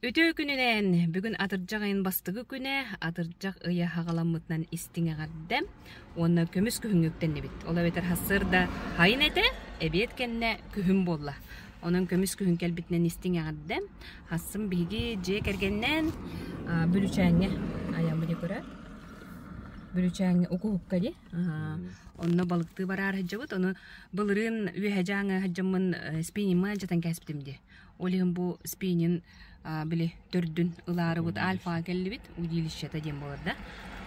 Үтүө күнүнэн! Бүгүн атырдьах ыйын бастакы күнэ, атырдьах ыйа хаҕаламмытынан истиҥ эҕэрдэ уонна көмүс күһүҥҥү үктэннибит. Ол эбэтэр сарсыарда хайын этэ, эбиэт кэннэ күһүн буолла. Онон көмүс күһүн кэлбитинэн истиҥ эҕэрдэ. Хассын биһиги дьиэ кэргэннээн Бүлүчээҥҥэ айаммыт көрөр. Бүлүчээҥҥэ укуһукка дии. Онно балыктыы бараар сылдьабыт. Ону былырыын Үөһэ Дьааҥы сылдьаммын спинниҥмын алдьатан кээспитим дии. Ол иһин бу спинин били төрдүн ылаарыбыт альфаҕа кэллибит, удилищета диэн буолар да.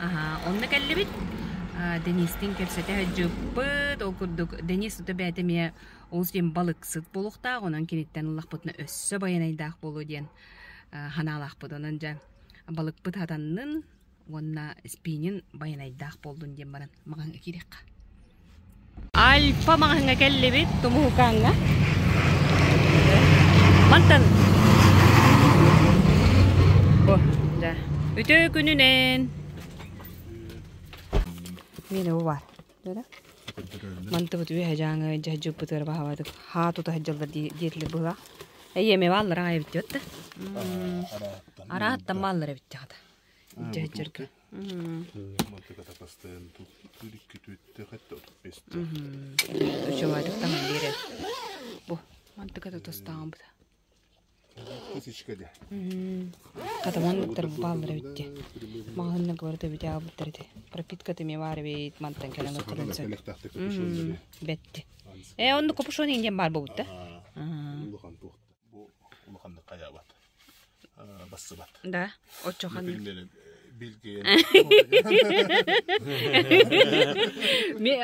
Аха, онно кэллибит. Денистин кэпсэтэ сылдьыппыт. Ол курдук Денис тута бэйэтэ эмиэ олус диэн балыксыт буолуохтаах, онон киниттэн ыллахпытына өссө байанайдаах буолуо диэн санаалаахпыт. Онон дьэ балыкпыт хатаннын уонна спинин байанайдаах буоллун диэн баран маҕаһыҥҥа киириэххэ. Альфа маҕаһыҥҥа кэллибит, Тумуһукааҥҥа. Мантан Бу, да. Үтүө күнүнэн. Миэнэ бу баар. Мантыбыт үөһэ дьааҥы дьаһдьыппытыгар баһабатык хаа тута сылдьаллар диэтилэр быһылаах. Эйиэмэ бааллар аҕай эбит диэт да. Арааттан бааллар эбит дьаҕата. Дьаһдьырга. Үчүгэйдик таҥан биэрэр. Бу мантыката тостааҕым быта. Хата манныктар бааллар эбит дии. Маҕаһыынна барыта эбит аабыттар ити. Пропитката эмиэ баар эбит мантан кэлэн оттолон сөп. Бэтти. Ээ оннук капюшон диэн баар буолбут да. Улахан туох бу улаханнык хайаабат. Бассыбат. Да, оччо ханнык.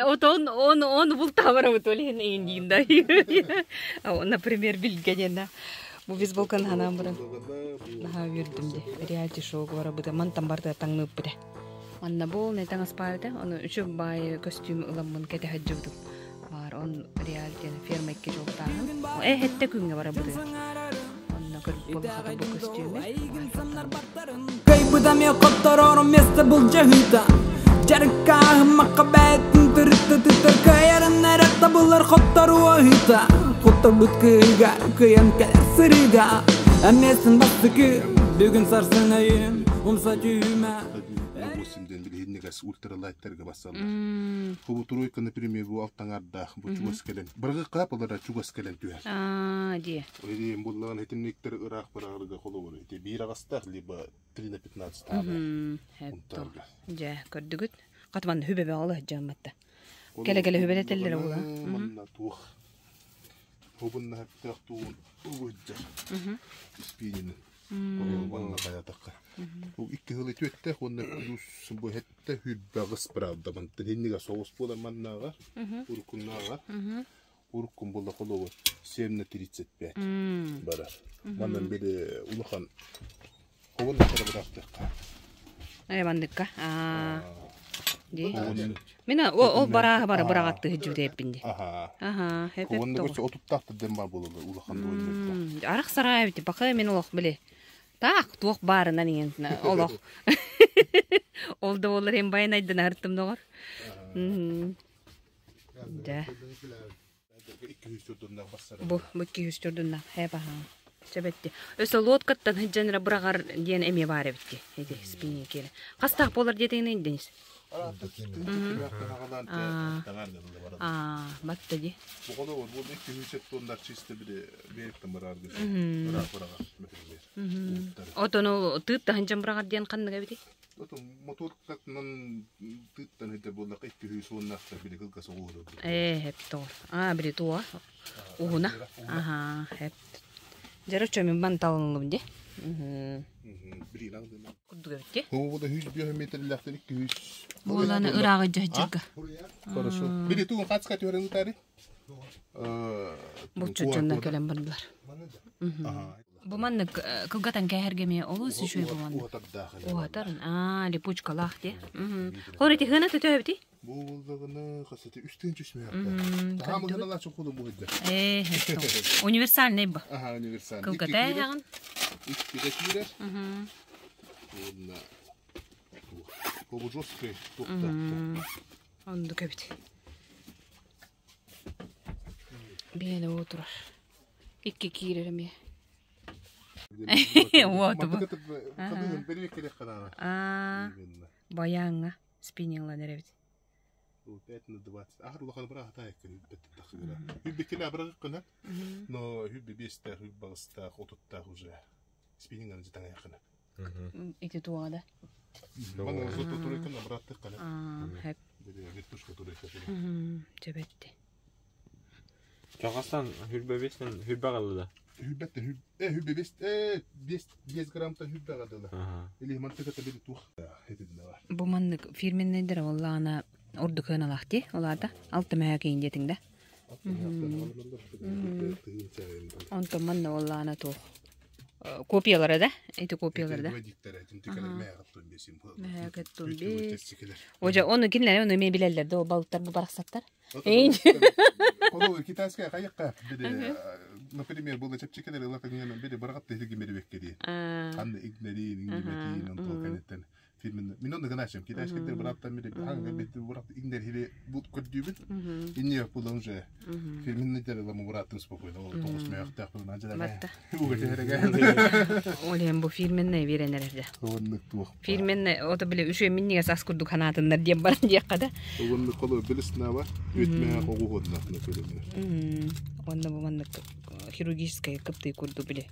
Вот он, он, он бултаабарабыт ол иһин иин да. Например, билгэ диэн да. Бу бейсболканы ханаан баран наһаа үөрдүм ди. Реалити шоу барабыта мантан барда таҥныыппыта. Манна бу не таҥас баар этэ. Ону үчүг баайы көстүүм ыламмын кэтэ сылдьыбытым. Баар он реалити ферма икки жолтааһын. Э хетте күҥҥэ барабыты. Онно көрбүт буоллахата бу көстүүмү. Кыайбыта эмиэ хотторорум место былдьаһыыта Дьарыккааһыммакка бэйэтин тырытта тыттар Кыайарын эрэ табыллар хотторуу аһыыта Хотторбут кыайыыга кыайан кэлэр сырыыга Эмиэсин бастакы бүгүн сарсын өйүм Умса түһүмэ диэн билиһиннигэс ультралайттарга бассаллар. Бу тройка, например, бу алтаҥардаах бу чугас кэлэн быргыкка балара чугас кэлэн түһэр. Аа, дии. Эриэн буллаҕын итинниктэр ыраах бараарга холобур ити биир аҕастаах либо 3 на 15 таабы. Унтаарга. Дьэ, көрдүгүт? Хатыман хүбэбэ ол дьамматта. Кэлэ-кэлэ хүбэлэтэллэр була. Манна туох хобунна хэптэх туун угуджар. Испиинин. Манна хаятакка. Бу икки хыл үтүөттээх уонна плюс бу хэтте хүрбэҕис правда мантан иннигэ соҕус буолар маннааҕар уруккуннааҕар уруккун буолла холобур 7 на 35 барар. Манан били улахан хобун быраактыахха. Э мандыкка. Аа. Ди. Мин ол барааһы бара быраҕаттыы сылдьыбыт ди. Аха. Аха, хеп Онно көрсө отуттаахтар дем бар буолалар улахан дуойнуйда. Арах сарай эбит бака мен олох били. Таах туох баарынан иҥэн олох. Ол да буоллар эм байанайдан аһыртым доҕор. Да. Бу бу 200 төрдүннэх хэп аха. Сөбетти. Өсө лодкаттан сылдьан эрэ быраҕар диэн эмиэ баар эбит ити спиннинг киэнэ. Хастаах буолар диэтиҥ Денис? Аа, батта ди. Отон ол тыыттаһынчан быраҕар диэн ханнык эбитий? Мотуоркатынан тыыттан иһитэр буоллахха 200 уоннаахтар били кылгас оҕуһу Ээ, хэп тоҕор. Аа, били туо. Уһуна. Аха, хэп. Дьара чөмүн банталынлым ди. Курдук эбит ди. Бу да 105 метрлээхтэр 200. Буоланы ырааҕы дьаһдьырга. Хорошо. Били тугун хацка түһэрин ытари? Булчут дьоннор кэлэн бардылар. Бу маннык кылгатан кээһэргэ эмиэ олус үчүгэй бу маннык. Уһатар. Аа, липучкалаах дии. Хор ити хына төтөөбүтүй? Бу булдагына хасыты үстен түшмөйөктө. Таһа мыгыналар чокулу бу хыдда. Э, универсальный бу. Аха, универсальный. Кылгата эһэҕин. Иккиде киирэр. Уонна бу жесткий тухта. Оннук эбит. Биэне уу турар. Икки киирэр эмиэ. Вот бу. Аа, баяңа спиннинглан эрэбит. 5 на 20. Ахыр улахан быраата эккен хүббет тахсыгыра. Хүббеккene абырагы кына. Но хүббе бестах, хүб багыстах, отуттах уже. Спиннинг аны таңа якына. Ити туада. Мана зото турайкын абыраттык кана. Аа, хэп. Бире вертушка турайка. Төбетти. Чагастан хүрбе бестен хүрбе калды да. Хүббеттен хүб э хүббе бест э 5 5 граммтан хүббе калды. Или мантыка табили тух. Хетидне бар. Бу маннык фирменнейдер оллаана ордук ыналахти олаата алты мәһәкейин диэтиҥ да. Онтон манна оллаана туох копиялара да ити копиялара да. Мэхэкэттун бес. Ожа ону кинилэр ону эмиэ билэллэр да ол балыктар бу барахсаттар. Эйин. Коло китайская кайыкка биде например было чепчикелер ылакыгынан биде баргат теги мербекке Анны игнерин ингиметин онтол кенеттен фирмен мин онны гыначым китайскийлер браттан бире ханга бит брат игнер хили бут көрдүбүт инне булан уже фирменный ламы браттым спокойно ол тогуз мөяктак булан ажара Батта. уга тереге Олем бу фирменный беренерде. Онны туох Фирменный ото биле үшө миннигес ас курдук ханаатыннар диэн баран диэххэ да. Онны коло билесна бар үтмә когу ходна например. Онно бу маннык хирургическая кыптый курду биле.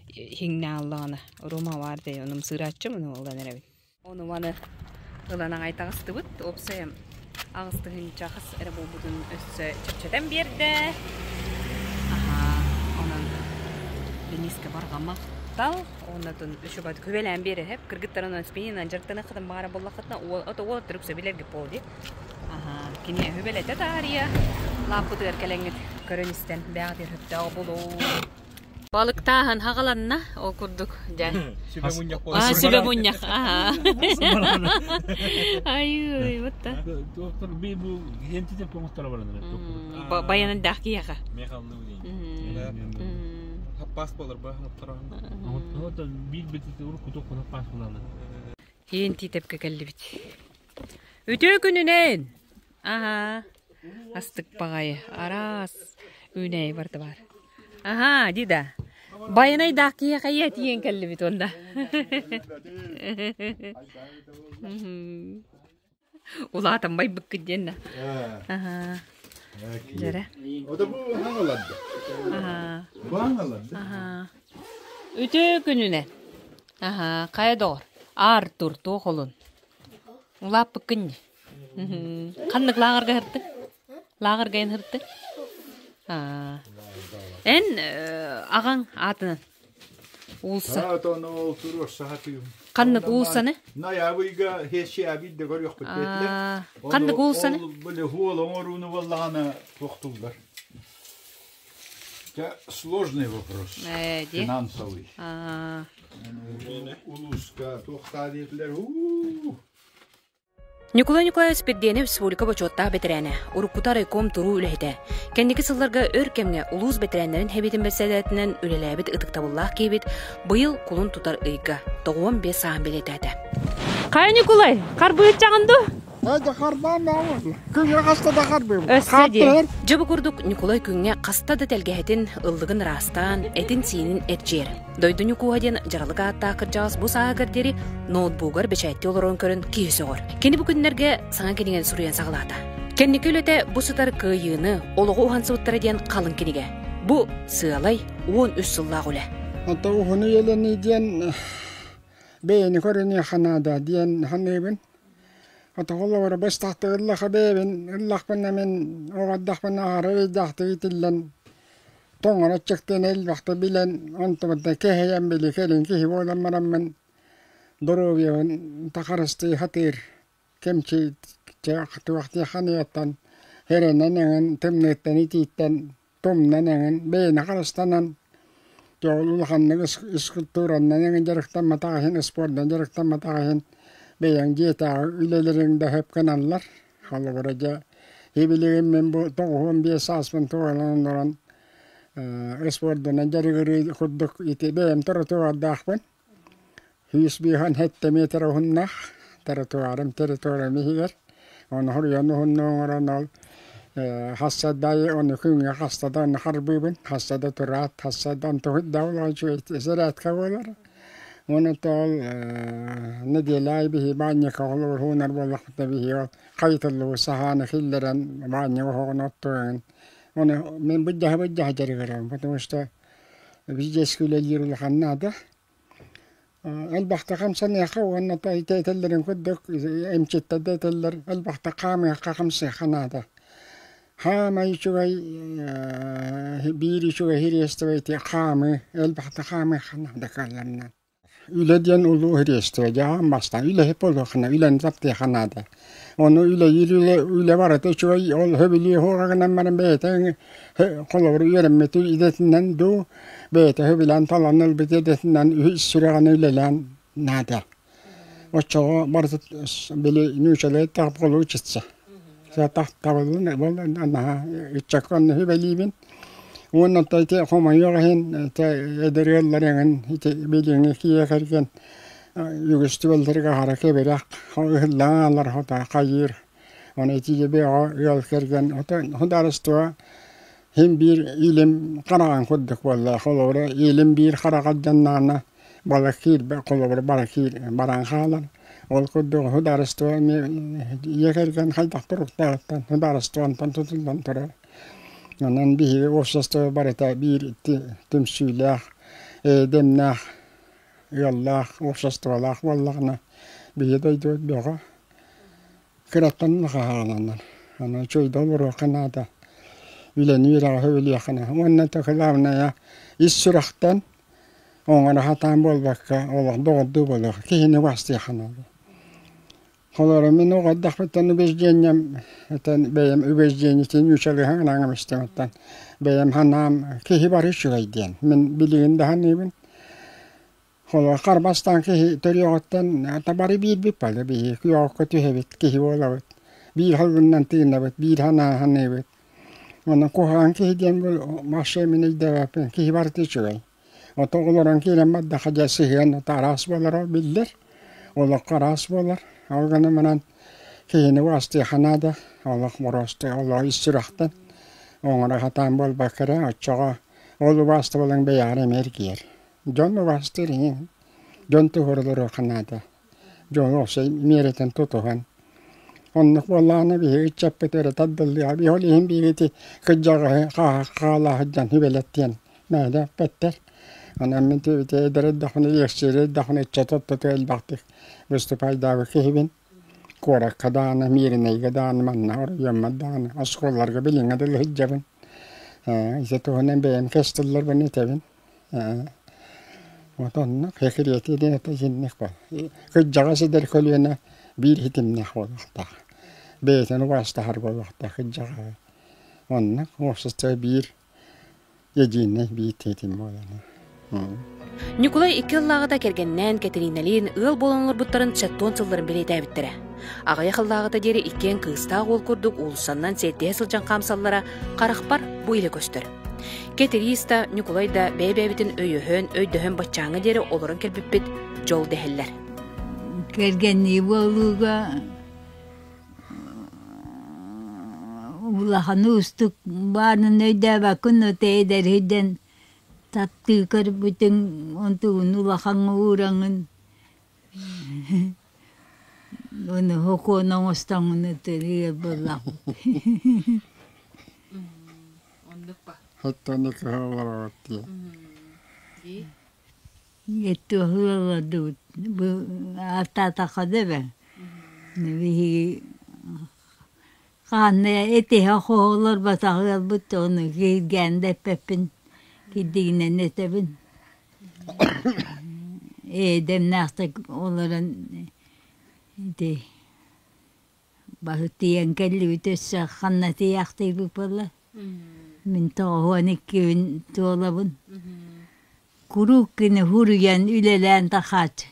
Хиңне аллаана Рома бар де онум сырааччы муну олдан эребит. Ону маны ылан аңайтагыстыбыт. Опсайым агыстыгын чахыс эре болбутун өссө чепчетен берде. Аха, онон Дениске барга мактал, оннотун үчү бат күбелән бере хеп кыргыттарынан спининан жыртыны хытын бара боллахытна ото ол түрүксө билерге болди. Аха, кине хүбелете тария. Лаппытыр келеңит көрөнүстен бәгдир хөптө болу. Балыктааһын хагаланна ол курдук жа. А, сүбэ мунньах. Аха. Ай, вот та. Доктор би бу гентите помостора бараныр. Баянын дах кияха. Хаппас болар ба хаптара. Вот бир битите урук кутук кына пас буланы. Хиен титепке келлибит. Үтө күнүнен. Аха. Астык багай. Арас. Үней барды бар. Аха, дида. Баянай дах кияха ия тиен келлибит онда. Улаатан бай быккы денна. Аха. Жара. Ода бу хангалады. Аха. Бу хангалады. Аха. Үтө күнүнен. Аха, кая доор. Артур тоохолун. Улаап быккын. Каннык лагырга хырты? Лагырга эн хырты? Аа. Эн агаң атынан. Уулса. Каннык уулсаны? Ноябрьга хеши абид де көрүк битетле. Каннык уулсаны? Били хуол оңоруну боллаганы токтулдар. Это сложный вопрос. Э, ди. Финансовый. Аа. Улуска токтадитлер. У. Николай Николаевич Перденев республика бочуоттаах бэтэрээнэ, уруккута райком туруу үлэһитэ. Кэнники сылларга өр кэмҥэ улуус бэтэрээннэрин хэбиитин бэссэдээтинэн үлэлээбит ытыктабыллаах киһибит быйыл кулун тутар ыйга 95 сааһын бэлиэтээтэ. Хайа Николай, харбыыччаҕын дуу? Хайда харбаан баҕар. Күҥҥэ хаста да харбыым. Өссө дии. Хаптыр. Дьэ бу курдук Николай күҥҥэ хаста да тэлгэһэтин, ыллыгын ыраастаан, этин-сиинин эрчийэр. Дойду Ньукууһа диэн дьаралык ааттаах кырдьаҕас бу сааһыгар диэри ноутбугар бэчээттии олорон көрөн киһи сөҕөр. Кини бу күннэргэ саҥа кинигэни суруйан саҕалаата. Кэнники үлэтэ бу сытар кыайыыны, олоҕу уһансыбыттара диэн халыҥ кинигэ. Бу сыалай 13 сыллаах үлэ. Онто уһуну елени диэн бэйэни көрүнү ханаада диэн ханыыбын. Отоҕоллоро быстахтыгыллаха бэйэбин ыллахпына мин оҕордахпына аһара ыйдаахтыгы тиллэн тоҥоро чыктын элбэхтэ билэн онтубутта кэһэйэн били кэлин киһи буолан бараммын доруобуйабын тахарыстыы хатыыр кэмчи туохтии ханыйаттан эрэнэн эҥин тымныыттан итииттэн тумнан эҥин бэйэни харыстанан дьол улаханнык скульптураннан эҥин дьарыктамматах иһин спордан дьарыктамматах иһин бэйэҥ дьиэтээҕи үлэлэриҥ да сөп гыналлар. Холобура дьэ ибилигин мин бу 95 сааспын туолан олорон спордунан дьарыгырыы курдук ити бэйэм тротуардаахпын. 157 метр уһуннаах тротуарым территориям иһигэр. Ону хоруйан уһунну оҥорон ол Хассадай ону күҥҥэ хаста да ону харбыыбын, хаста да тураат, хаста да онтубут да улахан үчүгэй сэрээткэ буолар. Уонна ол нэдиэлэ аайы биһи баанньыка холобур уунар буоллахпытына биһи ол хайытыллыбыт саһааны киллэрэн баанньык оһоҕун оттуоҥун. Ону мин быдьаһа-быдьаһа дьарыгырабын, потому что биирдэс үлэлиир улахан наада. Элбэхтэ хамсаныахха уонна этэллэрин курдук эмчиттэр да этэллэр элбэхтэ хаамыахха хамсыахха наада. Хаамай үчүгэй биир үчүгэй средство ити хаамыы элбэхтэ хаамыахха наада кыалларынан. Үлэ диэн улуу средство дьэ аан бастаан үлэһит буолуоххуна үлэни таптыахха наада. Ону үлэлиир үлэ үлэ барыта үчүгэй ол сөбүлүү суоҕа гынан баран бэйэтэ холобур үөрэммит идэтинэн дуу бэйэтэ сөбүлээн талан ылбыт идэтинэн үһүс сүрэҕинэн үлэлээн наада. Оччоҕо барыта били нуучалыы эттэххэ получится. Табыллан ол наһаа ыччакка онно сүбэлиибин. Уонна оттон ити хомойуох иһин ити эдэр ыаллар эҥин ити билиҥҥи киһиэхэ кэргэн үгүс түбэлтэлэргэ аһара кэбирэх ыһыллан хаалар хата хайыыр. Ону ити бэйэҕэ ыал кэргэн судаарыстыба Син биир илим хараҕын курдук буолла. Холобура, илим биир хараҕа дьаннаана балык киирбэт, холобура, бара киир баран хаалар. Ол курдук судаарыстыба эмиэ дьиэ кэргэн хайдах туруктааҕыттан судаарыстыбантан тутуллан турар. Онон биһиги уопсастыба барыта биир түмсүүлээх, дэмнээх, ыаллаах, уопсастыбалаах буоллаҕына, биһиги дойдубут бөҕө. Кыраттан хаһааланар. Аны үчүгэйдик олоруохха наада. Үлэни үөрэҕи сөбүлүөххэ наада. Уонна то главное ис сүрэхтэн оҥоро сатаан буолбакка олох доҕордуу буолуох киһини убаастыахха наада. Холобура мин оҕо эрдэхпиттэн убеждением этэн бэйэм убеждениетин үчүгэйин анаан истэҥиттэн бэйэм санаам киһи бары үчүгэй диэн. Мин билигин да саныыбын. Холор харбастаан киһи төрүөҕүттэн табары биирбит бары биһи күөҕүккэ түһэбит, киһи буолабыт. Биир халгынынан тыынабыт, биир санаа саныыбыт. Онон куһаҕан киһи диэн бу вообще мин өйдөөбөппүн. Киһи барыта үчүгэй. Ото олорон киирэн бардаха дьэ сыһыан ото араас буолара биллэр. Олоххо араас буолар. Ол гынан баран киһини убаастыахха наада. Олох боруоста олох ис сүрэхтэн оҥоро сатаан буолбакка эрэ оччоҕо ол убаастабылыҥ бэйэҕэр эмиэ эргийэр. Дьон убаастыыр иһин, дьон туһуоруларуохха наада. Дьону уопсай миэрэтин тутуһан. Оннук буоллаҕына биһиги ыччаппыт өрө тардыллыаҕа. Ол иһин биһиги ити кырдьаҕаһы хаала сылдьан сүбэлэттиэн наада эппэттэр. Онон мин ити эдэр эрдэхпинэ, лекциялыы эрдэхпинэ ыччат ортотугар элбэхтик выступайдаабыт киһибин. Куоракка даҕаны, Мииринэйгэ даҕаны, манна оройуоммар даҕаны, оскуолаларга билиҥҥэ дылы сылдьабын. Ити туһунан бэйэм кэс тылларбын этэбин. Вот оннук секрети диэн это итинник буол. Кырдьаҕас эдэр көлүөнэ биир ситимнээх буолуохтаах. Бэйэтин убаастаһар буолуохтаах кырдьаҕаһы. Оннук уопсастыба биир единый биир ситим буолар. Ньукулай икки ыллааҕыта кэргэнинээн Кэтириинэлиин ыал буолан олорбуттарын сэттион сылларын бэлиэтээбиттэрэ. Аҕыйах ыллааҕыта диэри иккиэн кыыстаах уол курдук уулуссаннан сиэттиһэ сылдьан хаамсаллара харахпар бу илэ көстөр. Кэтириис да, Ньукулай да бэйэ-бэйэбитин өйөһөн, өйдөһөн баччааҥҥа диэри олорон кэлбиппит дьол дэһэллэр. Кэргэннии буолууга улахан уустук баарын өйдөөбөккүн, эдэрийдэн таптыы көрбүтүҥ, онтугун улахаҥҥа уураҥҥын Уну хокуон оҥостоҥҥун ытырыыр буоллахпыт. Оннук ба. Оттону кыһалларабыт дии. Еттуоһулалардыбыт. Бу ааттаатахха да эбэ. Биһиги хаанна этиһэ хоһолорботох ыалбыт ону киһиргээн да эппэппин кирдигинэн этэбин. Эйэ-дэмнээхтик олорон ити баһыттыйан кэллибит өссө ханна тиийээхтиибит буолла. Мин 92-бин туолабын. Куруук кини хуруйан үлэлээн тахааччы.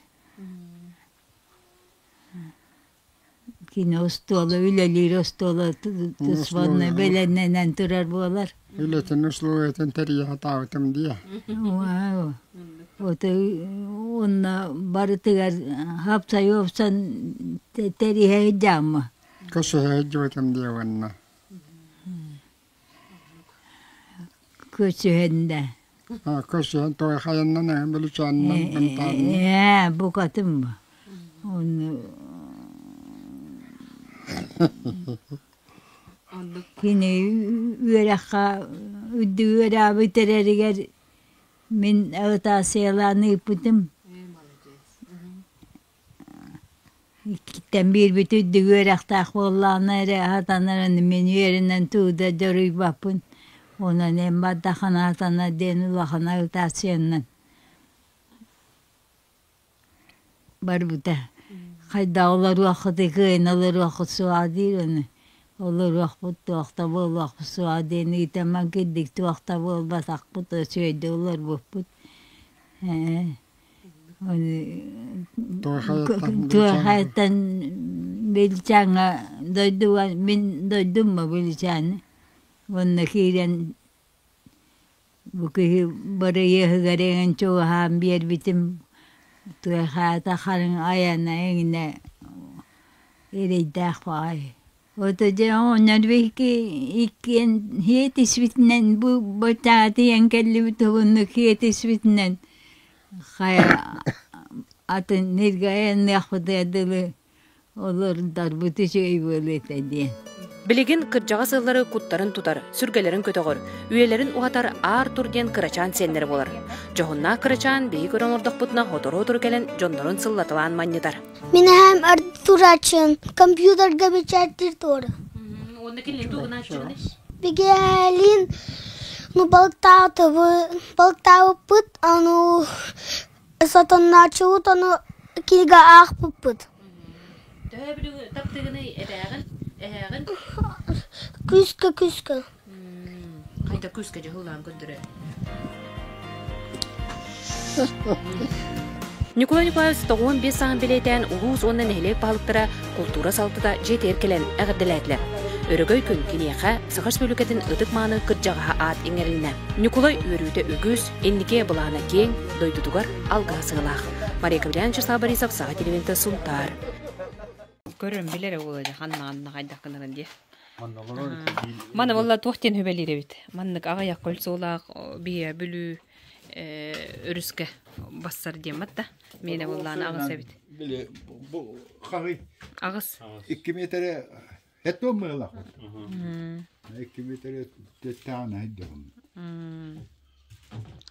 Кини остуола үлэлиир остуола туспанна бэлэмнэнэн турар буолар. Үлэтин условиятын тэрийэ сатаабытым дии. Вот уонна барытыгар хапсай-уопсан тэриһэ сылдьаамма. Көсүһэ сылдьыбытым дии уонна. Көсүһэннэ. Көсүһэн той хайаннан эҥин Бүлүчээнинэн Бынтаарынан. Ээ, букатын бу. Ону кини үөрэххэ үрдүк үөрэҕи бүтэрэригэр мин аҕытаассыйалаан ыыппытым. Иккиттэн биирбит үрдүк үөрэхтээх буоллаҕына эрэ сатанарын мин үөрэнэн тугу да дьоруйбаппын. Онон эн бардаххына сатанар диэн улахан агитациянан барбыта. Хайдах олоруоххутуй, кыайан олоруоххут суоҕа диир ону. Олоруохпут, туох да буолуохпут суоҕа диэн ыытамман кирдик туох да буолбатахпыт, үчүгэйдик олорбуппут. Ээ Туохайтан Билчааҥҥа дойдуга мин дойдум Билчааны уонна киирэн бу киһи бырайыаһыгар эҥин чугаһаан биэрбитим Туохаата харыҥ айана эҥинэ эрэйдээх баҕайы. Ото дьэ оҕонньор биһиги иккиэн һиэтиспитинэн бу бачаатыйан кэллибит уһуннук һиэтиспитинэн хайа атын сиргэ айанныахпытыгар дылы олордорбут үчүгэй буолуо этэ диэн. Билигин кырдьаҕас ыаллары куттарын тутар, сүргэлэрин көтөҕөр, үйэлэрин уһатар Аар Тур диэн кырачаан сиэннэрэ буолар. Дьоһуннаах кырачаан биһи көрөн олордохпутуна сотору-сотору кэлэн дьоннорун сыллаталаан манньытар. Мин эһэм турааччын компьютерга бэчээттиир туора. Уонна кинилэр тугунааччыгыный? Бигэлин ну балыктаабыппыт, аны сатаннааччыбыт, аны кинигэ аахпыппыт. Төһө бүлүгү таптыгыный эбээҕин, эһээҕин? Күүскэ күүскэ. Хайда күүскэ дьоһулаан көрдөрө. Николай Николаевич 95 сааһын бэлиэтээн улуус уонна нэһилиэк баһылыктара култуура салалтата дьиэтигэр кэлэн эҕэрдэлээтилэр. Өрөгөй күн киниэхэ Саха Республикатын ытык-мааны кырдьаҕаһа аат иҥэрилиннэ. Ньукулай үөрүүтэ үгүс, инники былаана киэҥ, дойдутугар алгыһа сыалаах. Мария Кавлян, Вячеслав Борисов, Саха телевидениета, Сунтаар. Көрөн билэр уола ханна хайдах гынарын дии. Маны буолла туох диэн сүбэлиир эбит. Маннык аҕыйах кольцолаах биһиэ Бүлүү өрүскэ бассар диэн да. Миэнэ буоллаан аҕыс эбит. Били бу хаһый? Аҕыс. 2 метрэ это мыла. 2 метрэ тетаана айдым.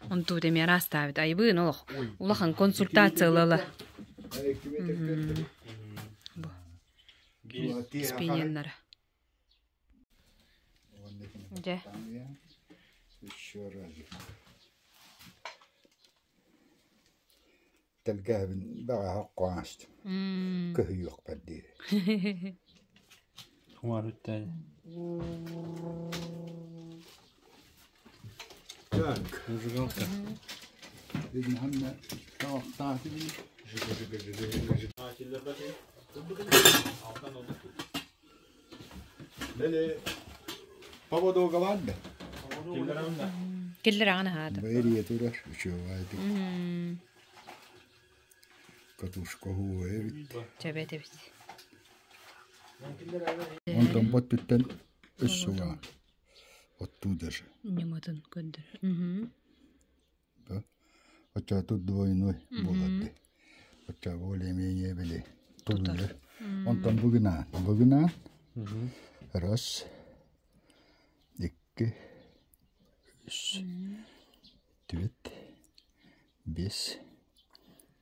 Онтуу демиэр астаабыт айбыын олох улахан консультация ылала. Спиненнара. Дьэ. Еще разик. Тэлгээбин бэҕэһээ хоҥаастым. Көһүйүөхпэр диэри. Хумарыттан. Так. Зажигалка. Видно, таахтаатыбын. Били поводога баар да? Киллэрэҕин аһаата. Бэрие турар, үчүгэйдик. Катушка уһуо эбит. Чэбэт эбит. Онтон боттуттан өссө угаан. Оттуу даже. Ньыматын көрдөр. Оччо тут двойной буолар дии. Оччо более-менее били тулуйар. Онтон бугунаан, бугунаан раз, икки, үс, түөрт, биэс,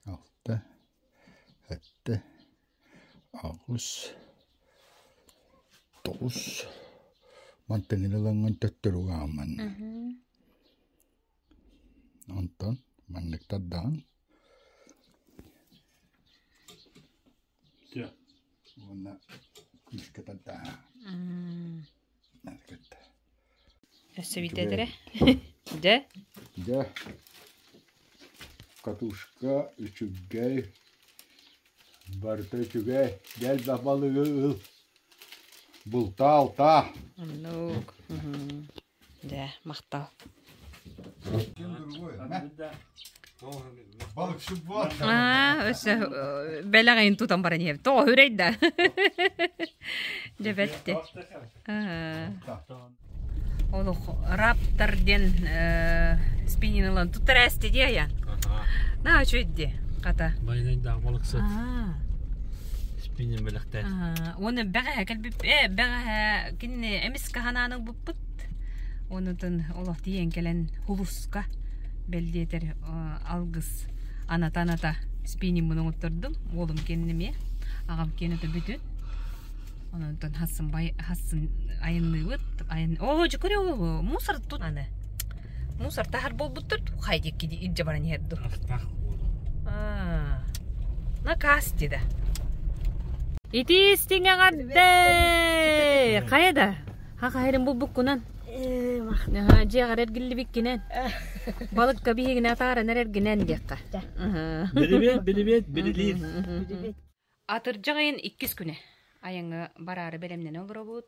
алта, сэттэ, аҕыс, тоҕус, мантыҥын ылаҥҥын төттөрү угааммын. Онтон маннык тардаҕын уонна күүскэ тардаҕын. Өссө биирдэ Дьэ? Дьэ. Катушка үчүгэй. Барыта үчүгэй. Дьэ элбэх балыгы ыл. Бултаа-алтаа. Оннук. Дьэ, махтал. Аа, өссө бэлэҕин тутан баран иһэбит. Тоҕо үрэй да. Дьэ бэтти. Олох Раптор диэн спиннинг ылан туттар эсти дии айан. Наһаа үчүгэй дии хата. Байанайдаах балыксыт. Спиннинг бэлэхтээн. Уонна бэҕэһээ кэлбип бэҕэһээ кинини эмис ханаан ылбыппыт. Онутун олох тиийэн кэлэн хулуска бэл диэтэр алгыс аната-аната спиннингмын оҥоттордум. Уолум киэнин эмиэ, аҕам киэнэ бүтүн. Онтон хассын бай хассын айанныыбыт. Айан Оо, дьукури ол мусор тут аны. Мусор таһар буолбуттар хайдикки илдьэ баран иһэр ду. Астаах Аа. Накаас да. Ити истиҥэҕэрдэ! Хайа да? Ха-хайрын булбуккунан. Дьиэҕэр эргиллибиккинэн. Балыкка биһигини атааран эрэргинэн диэххэ. Билибиэт, билибиэт, билилиир. Атырдьах ыйын иккис күнэ. Айаҥҥа бараары бэлэмнэнэ олоробут,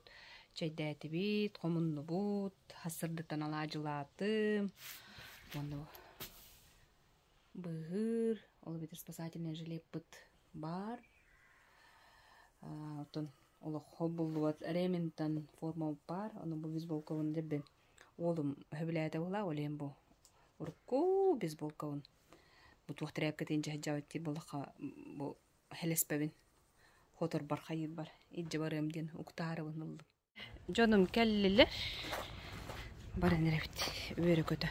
чэйдээтибит, хомуннубут, сарсыардаттан алаадьылаатым уонна быыһыыр, ол эбэтэр спасательнай жилеппыт баар. Оттон олоххо буллубат Реминтон форма баар, ону бу бейсболкабын дьэбин уолум сөбүлээтэ буолаа, ол иһин бу урукку бейсболкабын бу туох тряпкатын дьаһайдьаабыт диир буоллахха бу хэлэспэбин хоторбор хайыырбар илдьэ барыам диэн уктаарыбын ыллым. Дьонум кэллилэр. Баран эрэбит үөрэ-көтө.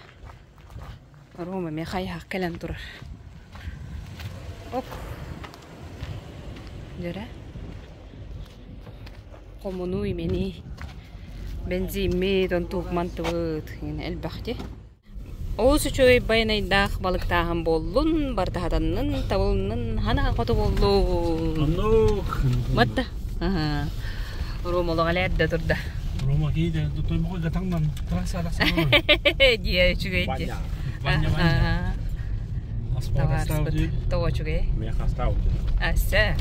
Рома эмиэ хайыһах кэлэн турар. Ок. Дьэрэ. Хомунуу имэний. Бензиммит, онтук мантыбыт элбэх дии. Олус үчүгэй байанайдаах балыктааһын буоллун, бартаһатаннын, табылыннын, хана хоту буоллун. Оннук. Матта. Рома олоҕо элээрдэ турда. Рома киһи тойбохой гатаңнан трасса Дие үчүгэй дии. Ваня, Ваня. Табаарыспыт тоҕо үчүгэй. Мен хастаабыт. Асса.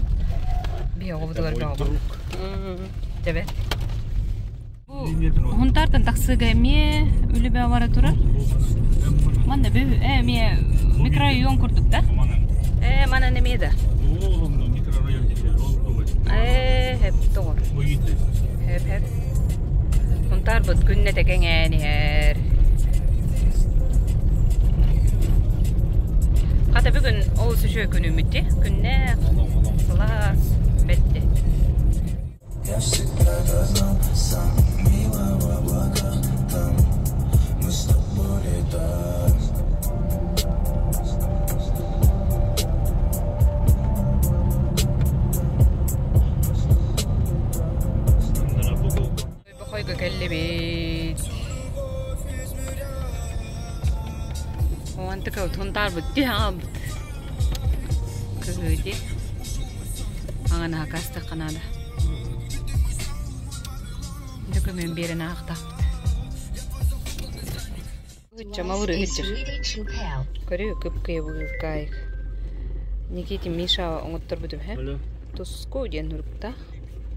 Биһи оҕобутугар бөҕө. Тэбэ. Хунтаартан тахсыыга эмиэ үлүбэ бара турар. Манна бу эмиэ микрорайон курдук да? Э, манан эмиэ да. Э, хэп тоҕор. Хэп хэп. Хунтаарбыт күннэтэ кэҥээн иһэр. Хата бүгүн олус үчүгэй күнүммүт дии. Күннээх, сылаас, бэтти. Я всегда знал, сам мило в облаках там Мы с тобой летаем. Бохойго кэллибит. Уонтыка утунтаарбыт дии хаҥабыт. Кыһыы дии. Аҥанаһа кастахха наада. Документ биэрэн аахтахпыт. Ыччамалыр ыһыдьыр. Көрү кып-кыйа быгыыкаайык. Никитин Миша оҥотторбутум һэ. Туску диэн суруктаах.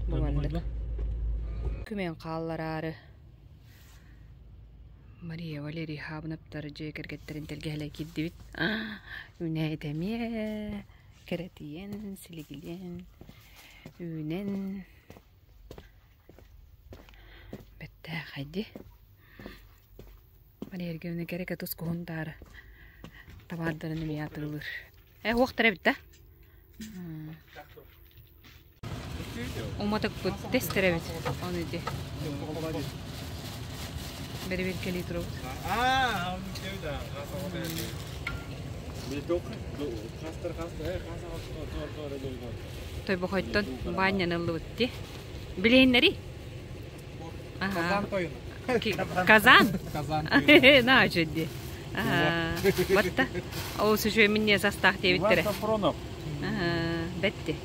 Бу маннык. Күмэн хааллараары Мария Валерий Хаабынаптар дьиэ кэргэттэрин тэлгэһэлэ киирдибит. Үүнээйитэ эмиэ кэрэтийэн, силигилиэн, үүнэн бэттээхэй дии. Мария Ергеновна кэрэкэ тускуһун таары табаардарын эмиэ атыылыыр. Э, уохтар эбит да? Уматыкпыт тестер эбит. Ону ити. Бэрэбиэркэлии турабыт. Тойбохойтон баанньаны ыллыбыт дии. Билиһиннэрий? Казан тойуна. Казан? Казан На үчүгэй дии. Батта. Ол үчүгэй минньиэс астаах диэбиттэрэ. Иван Сафронов. Бэтти.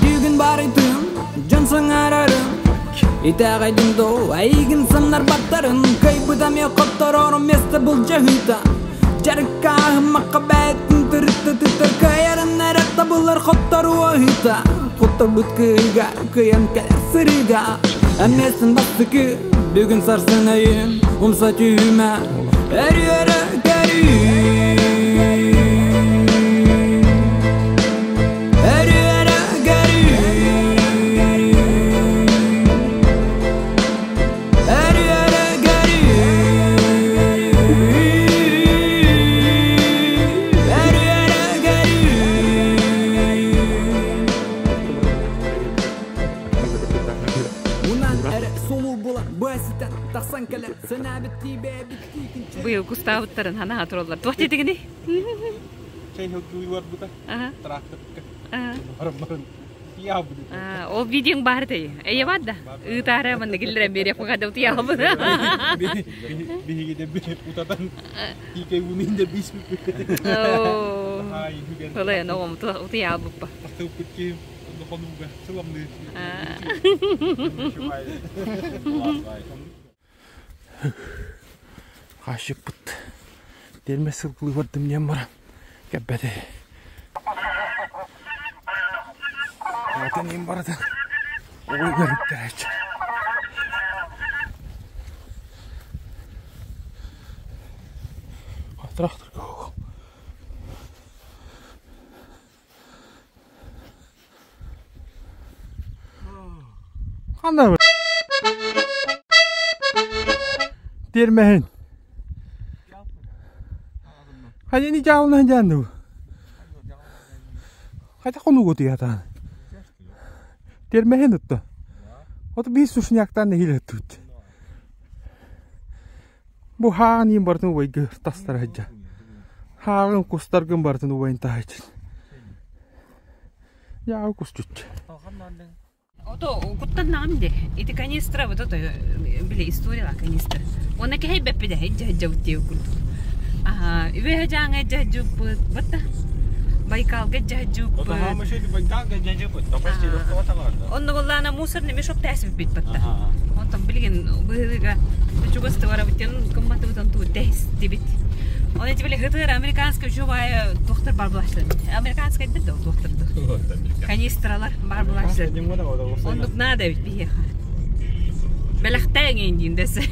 Бүгүн барытым, дьон саҥарарым Итэҕэйдим доо, эйигин самнарбаттарын Кыайбыта эмиэ хотторорум место былдьаһыыта Дьарыккааһыммакка бэйэтин тырытта тыттар Кыайарын эрэ табыллар хотторуу аһыыта Хотторбут кыыга кыайан кэлэр сырыыга Эмиэсин бастакы бүгүн сарсын өйүн Умса түһүмэ өрүөрэ көрүү. Уэситен тахсан кэлэр сэнээбиттии бэйэбиттии күнчэ Быйыл кустаабыттарын ханаһа тураллар. Туох диэтигини? Чэй хылгылыы барбыта. Тракторга. Баран баран. Ол видеоң баар этэй. Эйэ бар да. Ыытаара манна киллэрэн биэриэх баҕа утуйаҕабын. Биһиги де утатан тиикэй уунун да бис Олай оҕом утуйаабыппа. Тахтыппыт киһим хонууга сыламныы. Хаашыппыт. Тиэрмэ сылгылыы бардым диэн баран кэппэтэ. Атын иин барытын угуй көрүктэрээччи. Трактор Ханна Тиэрмэһин. Хайани дьаалынан дьаанныбы. Хайда хонугу тыйатаан. Тиэрмэһин утта. От биир сушняктан нэһилэ тут. Бу хаан иин бартын убайгы тастара сылдьар. Хааҕын кустаргын барытын убайын таһааччын. Яа кусчут. Ото куттаннаҕым де. Ити канистра вот это били историяла канистра. Уонна кэһэйбэппит эһэ дьаһдьабыт диэбит курдук. Аха, үөһэ дьааҥа дьаһдьыппыт. Батта Байкалга дьаһдьыппыт. Онно буоллаана мусорный мешок тээсиппит батта. Онтон билигин быһыыга чугас барабыт кымматыбытын туу тэстибит. Он эти били хытыр американскай жубая доктор бар булашлар. Американскай да доктор. Канистралар бар булашлар. Оннук надо ведь биһиэхэ. Бэлэхтээн диин дэсэ.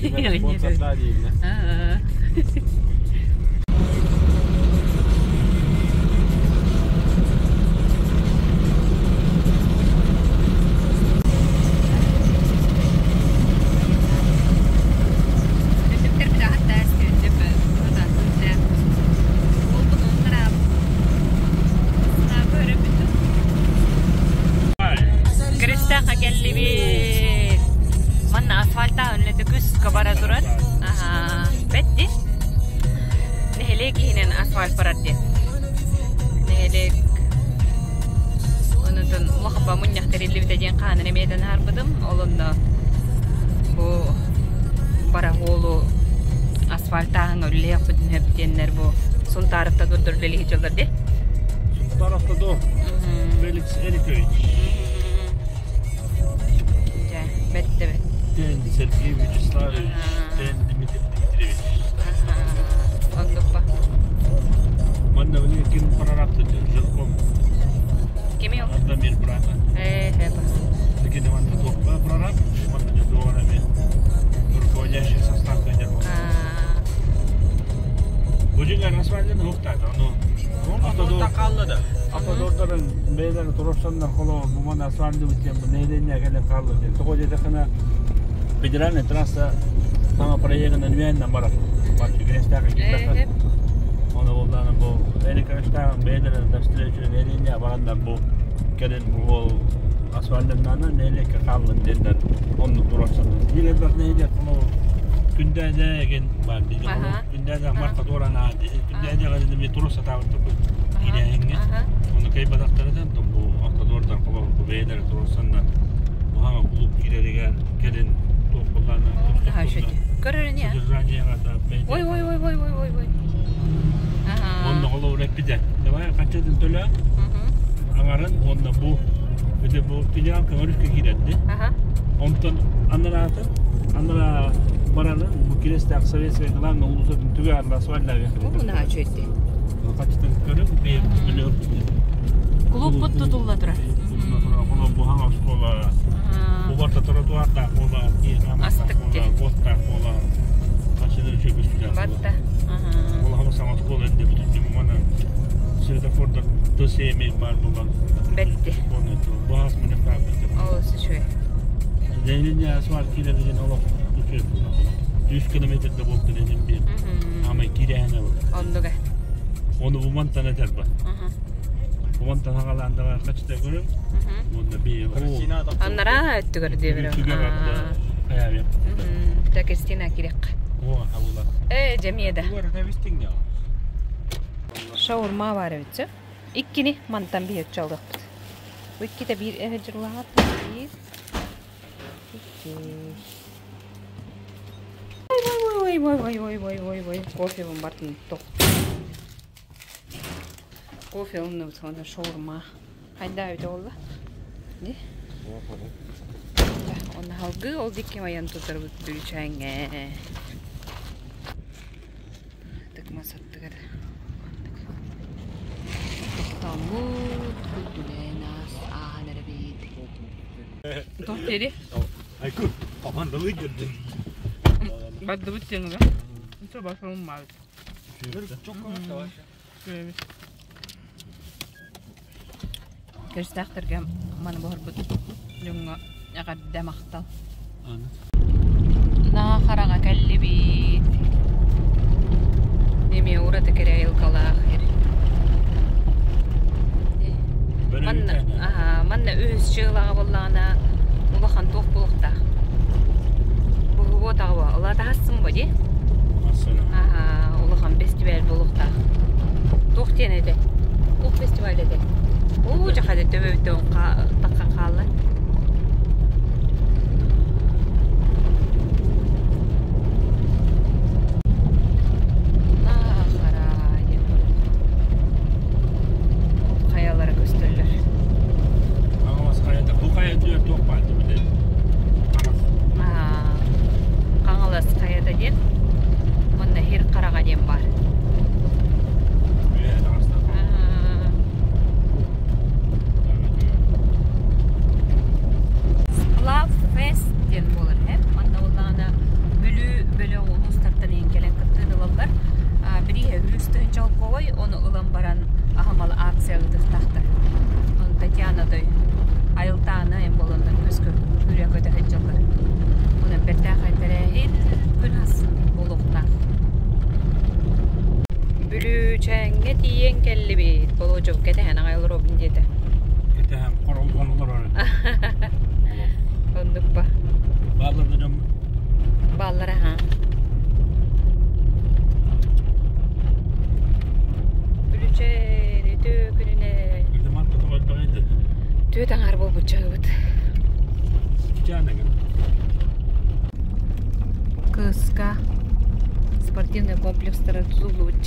Киристээххэ кэллибит. Манна асфальтаах үлэтэ күскэ бара турар. Бэтти. Нэһилиэк иһинэн асфальт барар диэн. Нэһилиэк онутун улахан мунньах тэриллибитэ диэн хаанын эмиэтэн аһарбытым. Ол онно бу барахолу асфальтааһыҥҥа үлэлиэхпитин сөп диэннэр бу Сунтаарыттан турдар үлэлиһи дьоллор дии. Сунтаар Автодор. Феликс Эрикович. Дьэ, бэтте бэт. Тен Сергей Вячеславович, Тен Дмитрий Дмитриевич. Оннукпа. Манна били ким прораб Жилком. Кими ол? Адамир брата. Э, Такие манна туохпа прораб, манна дьоҕорами руководящий состав кадер. Бу расвален ухтат, ону Автодордарын бэйэлэрэ туруорсаннар холоо бу манна асфальтыбыт диэн бу нэһилиэнньэ кэлэн хаалла диэн. Тоҕо диэтэххинэ федеральная трасса саҥа проегынан үөһэннэн барар. Барчы Грестээххэ киирбэххэ. Ону буллаана бу Эрикаштааҕын бэйэлэрэ навстречу нэһилиэнньэ бараннар бу кэлин бу асфальтаннаана нэһилиэккэ хааллын диэннэр оннук туруорсаннар. Биир элбэх нэһилиэк холоо Күндээдэ ген бар диди. Күндээдэ марта туорана диди. Күндээдэ эмиэ турус сатаабыт киирээһиҥҥэ. Ону кыайбатахтарынан бу автодордар холор бу бэйэлэрэ туруорсаннар бу клуб киирэригэр кэлин туох буоллаана Көрөрүн содержаниеға да Ой ой ой ой ой ой ой. Онно холор эппитэ. Давай хаччатын төлө аҥарын уонна бу ити бу филиал көҥөрүскэ киирэрди. Онтон анараатын анара бараны бу Киристээх Советская главная улусатын түгэ арла асфальтаабыах. Бу наһаа үчүгэй. Хаччытын көрүҥ бэйэ Клуб бут тутулла турар. Буһаҥ оскуола, убарта тротуардаах буола, Астык дии. уоттаах буола, хаччыны үчүгэй көстүүлээх буола. Батта. Улахан саҥа оскуола эрдэ бүтүннүү мана светофордар ТСМ баар буолан. Бэтти. Баас мунньахтаабыт. Олус үчүгэй. Дэйнинне асфальт киирэригин олох үчүгэй буолла. 100 километрда буолтун этим биир. Амай киирээһинэ буолла. Оннуга. Ону бумантан этэр ба. Бумантан хагалаандаға хачта көрүм. Онда би Аннара өттүгэр диэбир. Түгэр арда. Хайа. Та Кристина кирек. О, абыла. Э, жемиеда. Бистиң Шаурма бар эбит. Иккини мантан биһи чалдыкпыт. Бу икките биир эһэ жырлаҕат биир. Икки. Ой, ой, ой, ой, ой, ой, ой, кофе бартын тох. Кофе онны сонда шаурма. Хайда өтө болла. Не? Онна халгы ол дикке маян тутар бут бүлчәңе. Тыкма саттыгар. Тоқтамут күлдүлэнас аанарабит. Тоқтери. Айку, командалы жүрдүн. Баддыбыт теңге. Нчо башым мал. Кырстахтарга маны бохорбут дьоҥҥо эҕэрдэ махтал. На хараҥа кэллибит. Неме ураты кэрэ айылҕалаах сир. Манна, аха, манна үһүс чыылаҕа буоллаҕына улахан туох буолуохтаах. Буһуо таҕыба, улаатаһассым бо дии. Аха, улахан фестиваль буолуохтаах. Туох диэн этэ? Туох фестиваль этэ? Уу, дьахады төбөбүттэн таххан хаалла. Хайалара көстөллөр. Хаҥалас хайата, бу хайа түөр туох баар дии Хаҥалас хайата диэн, уонна Хир Хараҕа диэн баар. Сплав Фест диэн буолар һэп. Манна буоллаҕына Бүлүү бөлөх улуустартан иһин кэлэн кыттыыны ылаллар. Бирииһэ үс тыһыынча холкуобай, ону ылан баран аһымал акция ыытыахтаахтар. Ону Татьяна той айылтаана эн буоланнар көскө үрэ көтө сылдьаллар. Онон бэртээхэй тэрээһин күн ахсын буолуохтаах. Бүлүүчээҥҥэ тиийэн кэллибит. Болуодьум кэтэһэн аҕай олоробун диэтэ. Кэтэһэн хоролгон олорор. Оннук ба. Бааллар да дьон. Бааллар аха. Бүлүүчээн үтүө күнүнэн. Түөт аҥаар буолбут чаһыбыт. Кыска спортивный комплекстара тутуллубут.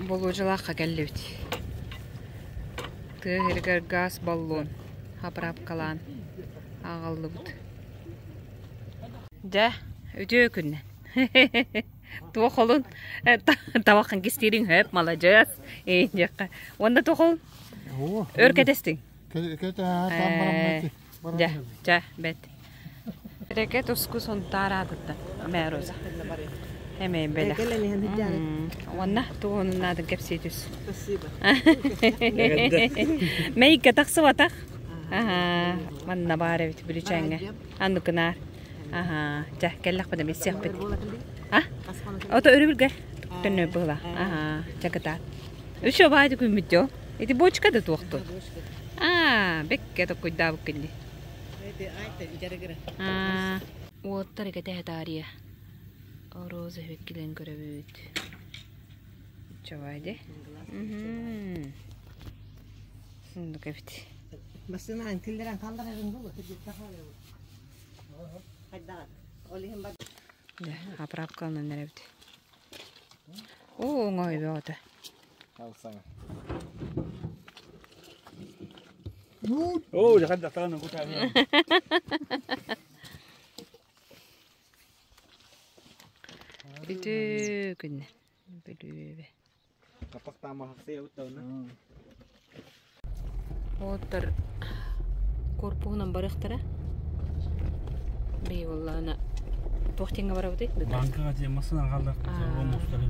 Болуодьалаахха кэллибит. Тыа сиригэр газ баллон хапыраапкалаан аҕаллыбыт. Дьэ, үтүө күннэн. Туох олун табаххын кистиириҥ хөп, маладьыас. Диэххэ. Уонна туох олун? Өр кэтэстиҥ? Дьэ, чэ, бэт. Рекет туску Сунтаар аатыттан. Мэ Роза. Эмэ бэлэх. Уонна тугунун наадын кэпсии түс. Спасибо. Мэйикке тахсыбатах. Аха, манна баар эбит Бүлүчээҥҥэ. Анныкынаар. Аха, чэ, кэллэхпинэ билсиэхпит. А? Ото өрүбүлгэ төннөр быһыла. Аха, чэ кытаат. Үчү баайды күммүт дьо. Ити бочка да туохту. Аа, бэккэ токкуйдаабыккын дии. Аа, уоттар кэтэһэ таарыйа. Роза үккилэн көрөбүт. Чавайди. Сундук эбит. Басынан киллерен kalдырарын бу. Да, оправкаланан эрэбит. Оо, оҥой бөҕөтө. Оо, жахан дактаган кутааны. Үтүө күннэн. Бүлүүбэ. Уоттар корпуһунан барыахтара. Бии буоллаҕына туох диэҥҥэ барабытый? Банкаҕа тиийэн массыына хааллар. Рома устары.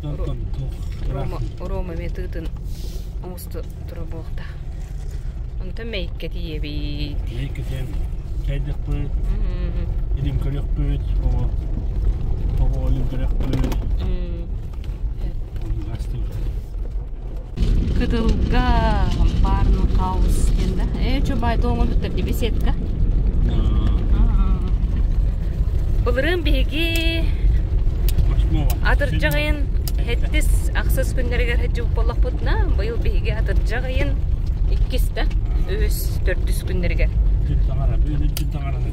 Онтон туох. Рома, Рома эмиэ тыытын оҥосто тура буолта. Онтон Мэйиккэ тиийэбит. Мэйиккэ тиийэн чайдыхпыт, илим көрүөхпүт, оҕо оҕо илим көрүөхпүт. Кытылга Барнхаус диэн да. Ээ, чо бай тоҥорбуттар ди беседка. Былырыын биһиги атырдьах ыйын хэттис ахсыс күннэригэр сылдьыбыт буоллахпытына, быйыл биһиги атырдьах ыйын иккис да, үһүс, төрдүс күннэригэр. Күн таҥара, бүгүн күн таҥараны.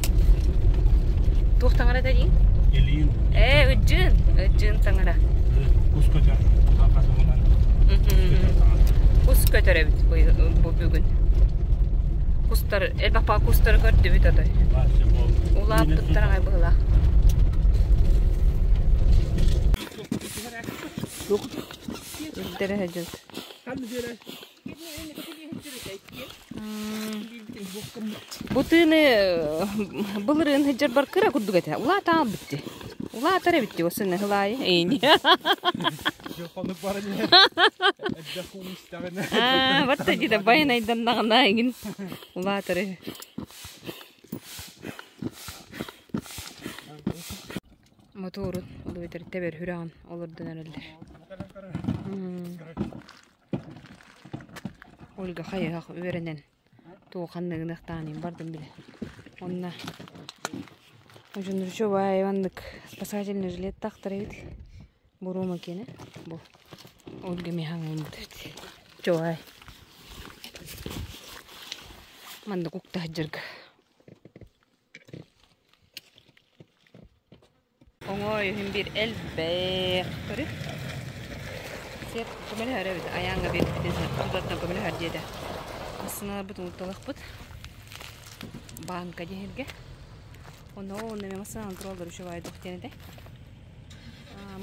Туох таҥара диин? Илиин. Ээ, ыдьыын, ыдьыын таҥара. Кус көтөр, хасымынан. Кус көтөр эбит бу бүгүн. Кустар, элбэх баа кустары көрдүбүт отой. Улааппыттар аҕай быһылаах. Үрдэрэ сылдьыбыт. Бу тыыны былырыын сылдьарбар кыра курдук этэ. Улаатаал битти. Улаатар эбитти осыны хылаайы. Эйни. Аа, батта дида байнайданнаҕына игин улаатары. Моторун олуйтар тебер хүрәҕин олордон эрэллэр. Ольга хайыһах үөрэнэн туох ханныгыныахтааныйын бардым билэ. Онно Дьоннорчу баай маннык спасательный жилет тахтар эбит. Бурума киэнэ бу Ольга Михайловна эбит. Чугай. Маннык укта сылдьарга. Оҥой иһин биир элбэх көрү. Сиэп көмөлөһөр эбит. Айааҥҥа биэрбитин тутаттан көмөлөһөр диэтэ. Массыыналарбыт умутталахпыт. Банка диэһиргэ. Онно онно мен массыынан тураллар үчүгэй диэн этэ.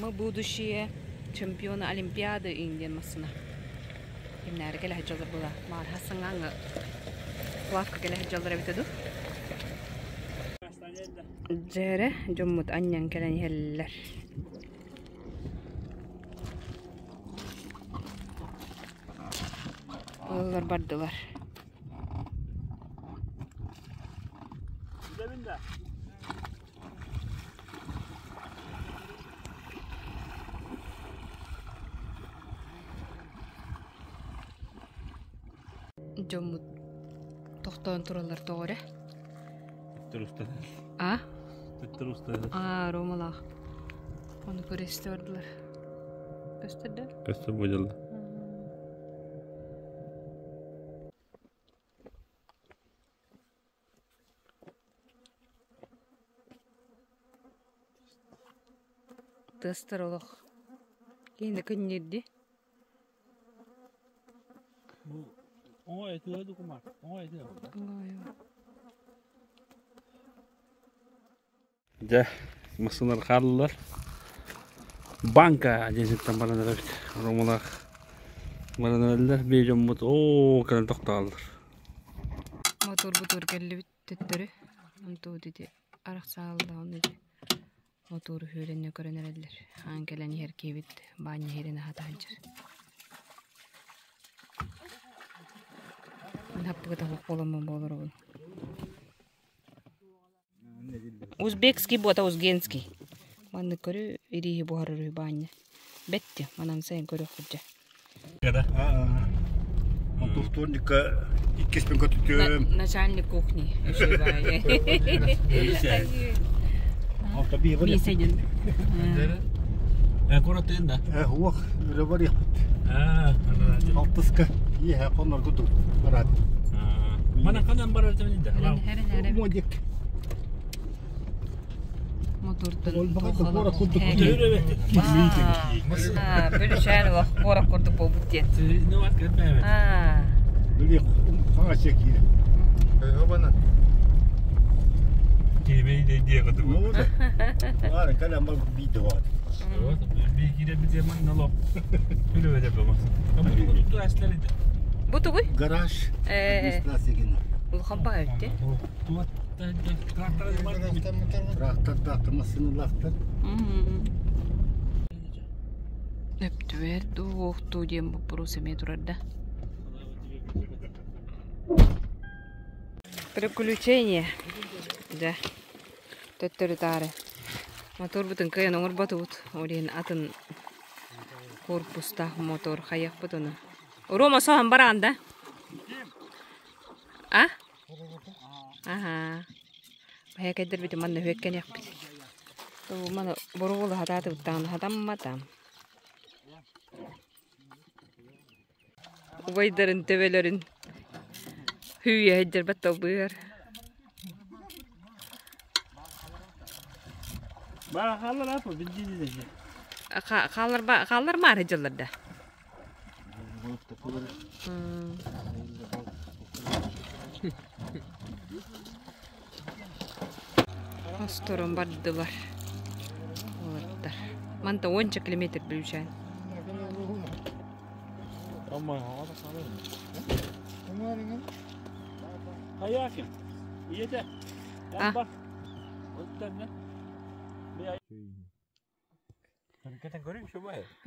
Мы будущие чемпионы Олимпиады иҥ диэн массыына. Кимнээри кэлэ сылдьаллар була. Маарха саҥаҥҥа плавка кэлэ сылдьаллар эбитэ дуу. Дьээрэ дьоммут анньан кэлэн иһэллэр. Ыаллар бардылар. Дьоммут тохтоон тураллар тоҕо эрэ. А? А, Ромалаах. Ону көрө бардылар. Көстөр да? Көстөр бу Тыастар олох. Киһини кынньыырди. Дьэ, массыыналар хааллылар. Банка диэн баран эрэбит. Ромалаах баран эрэллэр. Биир дьоммут оо кэлэн тохтооллор. Мотуорбутугар кэллибит төттөрү. Онтубут ити арахсааллаҕын ити мотуору үөрэнэ көрөн эрэллэр. Аан кэлэн иһэр киһибит баанньа иһэрин аһата сылдьар. Хаппыгыта буоламмын буолоробун. Узбекский буота узгенский. Маннык көрү ирииһи буһарар үһү баанньа. Бэтти, манан сайын көрүөх курдук. Онто вторникка иккиспин көтүтүөм. Начальник кухни. Миисэнин. Куратыын да? Уох, үлэ барыахпыт. Алтыска иэһэ хонорго ду бараат. Мана ханан барар да? Модик. Мотуртан Бөлүшән олох куорак курдук буолбут диэн. Били хаҥа киирэ. Бары кэлэн бар биирдэ баар. Бу тугуй? Гараж. Администрация гена. Улахан баҕа эбит. Трактордаахтар, массыыналаахтар. Өптүбэр дуу, охтуу диэн боппуруос эмиэ турар да. Приключение. Дьэ, төттөрү-таары. Моторбутун кыайан оҥорботубут. Ол иһин атын корпустаах мотор хайыахпыт ону. Рома соһон бараан да? А? Аха. Бэйэ кэддэрбитин манна үһүөккэниэхпит. Маны боругулу хатаатыбыттаҕына хатаммата. Убайдарын төбөлөрүн Hüüйэ сылдьарбат талбыар. Баа хааллар апа билдиини Хааллар хааллар маары дьыллар да. Хосторон бардылар. Олордор. Манта уонча километр бүлүүчээн. Хайаакин. Ийэтэ. А.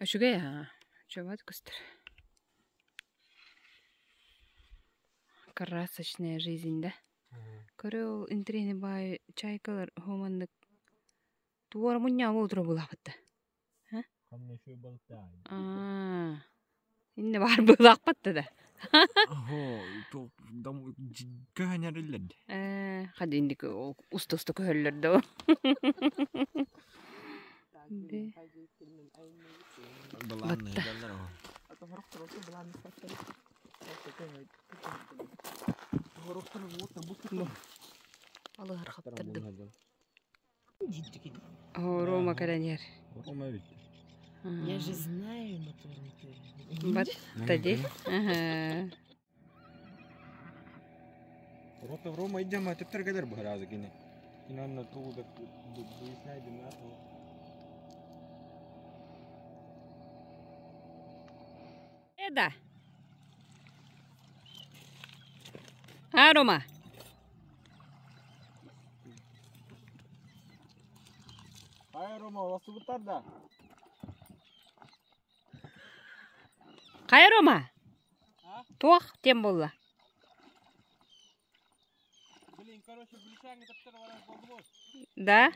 Үчүгэй аа. Үчүгэй көстөр. Красочная жизнь да. Көрө ол интриэни баай чайкалар хоманнык туора мунньаҕа утура булаабытта. Аа. Инне баар быылаахпатта да. Көһөнөрүллэр. Ээ, хад индик уста-уста көһөллөр да. Батта. Алыһар хаптардым. Рома кэлэн иһэр. Рома эбит. Я же знаю моторный Батта ди. Рота Рома идем, төптөр кэлэр быһаразы кини. Кини онно тугу да выясняйдым Да. А, Рома? Ай, Рома, оластыбыттар да. Хайа, Рома? Туох тем буолла? Блин, короче, бүлүчээҥҥэ төптөр барар болдубут. Да?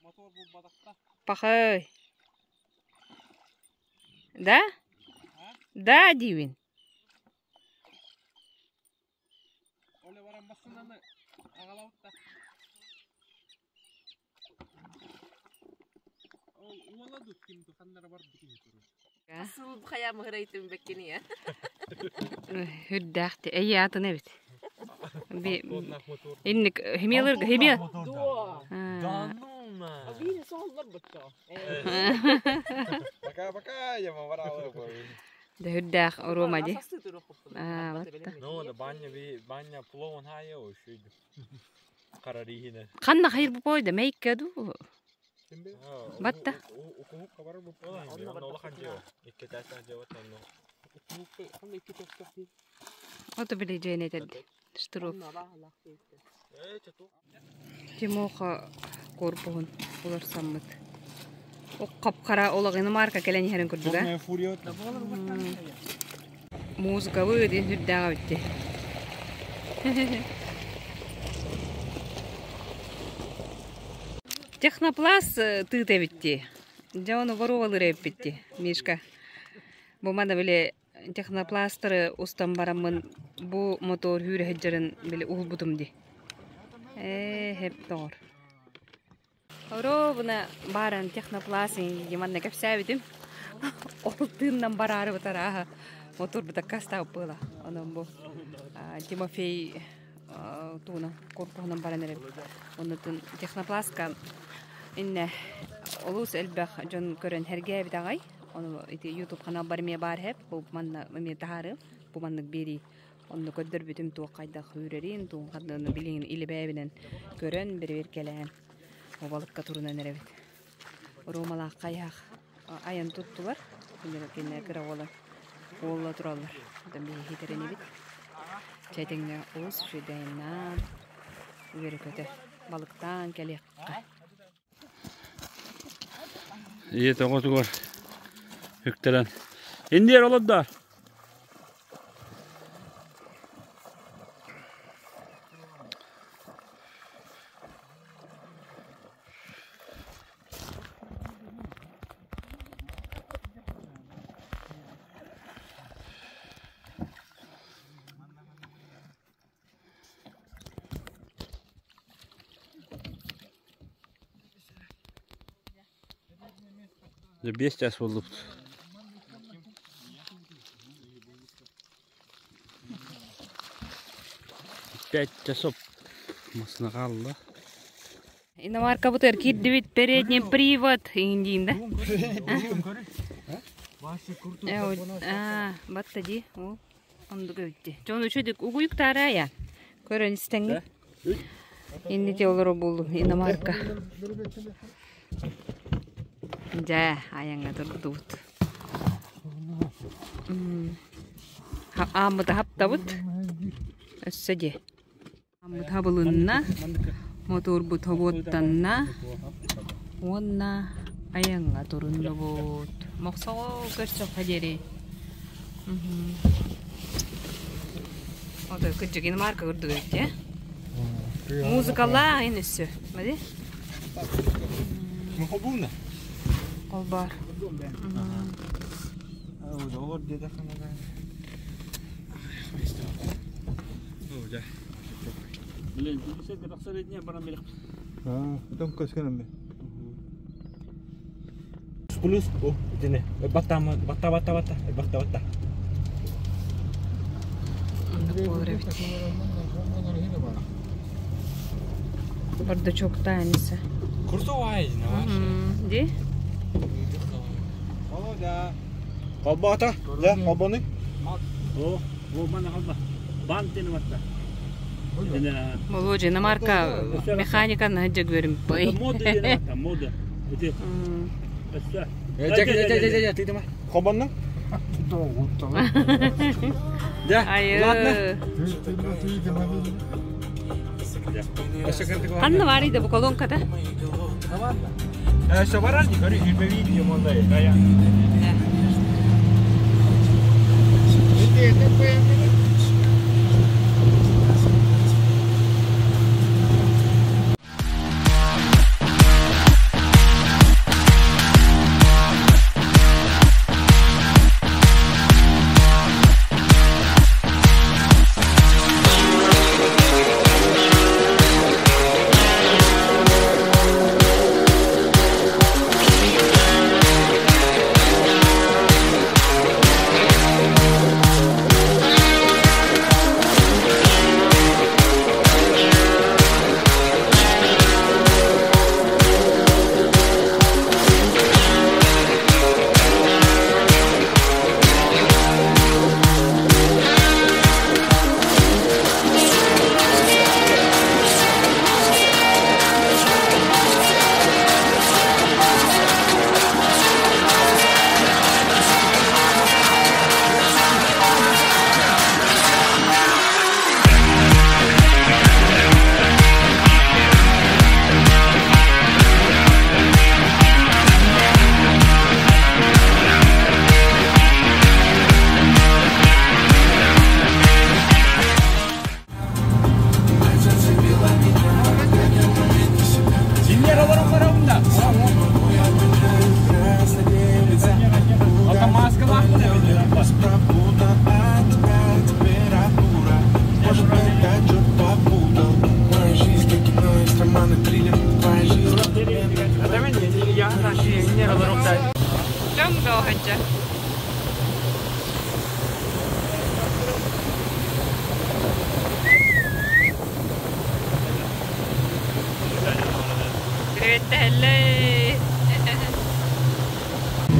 Мотор булбатахта. Пахай. Да? Да, диибин. Оле баран массыынаны аҕалабыт да. Ол уола ду ким ханнара барбыт киһи короче. Сыл хайа мыһырайтын бэккини Үрдээх эйи атын эбит. Инник химиялыр химия. Да ну на. Биир сооллор бутто. Пока пока, я баралы. Да үрдээх Рома ди. Аа, батта. Ну, да баня би баня пловон хая ошуйду. Карарихине. Ханна хайыр бу бойда мейкке ду. Батта. Ото били жэйн этэрди. Штуров. Тимоха корпуһун уларсаммыт. Хап-хара олоҕ иномарка кэлэн иһэрин курдуга. Музыкабы диэн үрдээҕэ бүтти. Технопласт тыыта эбитти. Дьэ ону боруобалыыр эбиппитти, Мишка. Бу мана били технопластеры устан бараммын бу мотор хүүрэ сылдьарын били уһулбутум дии. Ээ, хэп доҕор. Оруобуна бааран технопласт манна кэпсээбитим. Ол тыыннан бараары бытарааһа мотор бутаккастаабыт буола. Онон бу Тимофей тугунан корпуһунан баран эрэбит. Оннутун технопластка иннэ олус элбэх дьон көрөн сэргээбит аҕай. Ону ити YouTube каналбар эмиэ баар иһэп. Бу манна эмиэ таһаарыам. Бу маннык биэрии. Онно көрдөрбүтүм туох хайдах үүрэрин, тугун ханныгын билигин илибээбинэн көрөн, бэрэбиэркэлээн балыкка турунан эрэбит. Ромалаах хайаах айан туттулар. Кинилэр кыра уола уолла тураллар. Оттон биһиги хитэрэнибит. Чэтэҥҥэ олус үчүгэйиннээн үөрэ-көтө балыктаан кэлиэххэ. Ийэ тоҕотугар үктэрэн. Индиэр олордоор. 5 час болдубут. 5 часов масына қалды. Иномарка бутыр кирдибит передний привод индин да. А, батта ди. О, онду көйтти. Жон үчүдүк угуйук тарая. Көрөн истеңги. Инни те олоро болду иномарка. Жа, аяңга турдубут. Аамыта хаптабыт. Өссө де. Аамыт хабылынна. Моторбут хобуоттанна. Уонна аяңга туруннубут. Моксого көрсө хадери. Ото күчүк иномарка көрдүк э? Музыкала айн өссө. Мади? Мухобуна. Ол бар. Блин, тақсар етіне барам берек. Дом көскөнөм. Плюс, о, итине. Батта, батта, батта, батта, батта, батта. Болор эбит. Бардачок тайнысы. Курсовай, на Ди? Колбата, да, колбаны. О, о, мана қалба. Бантini батта. Молодежь, иномарка механика на көрүм бай. Мода дені батта, мода. Эти. Өссө. Жа, жа, жа, жа, ты дома. Колбаны? Да. Айы. Ладно. Канны бар иде бу колонкада? Все баран, говори, видео мондай. Да я. Привет,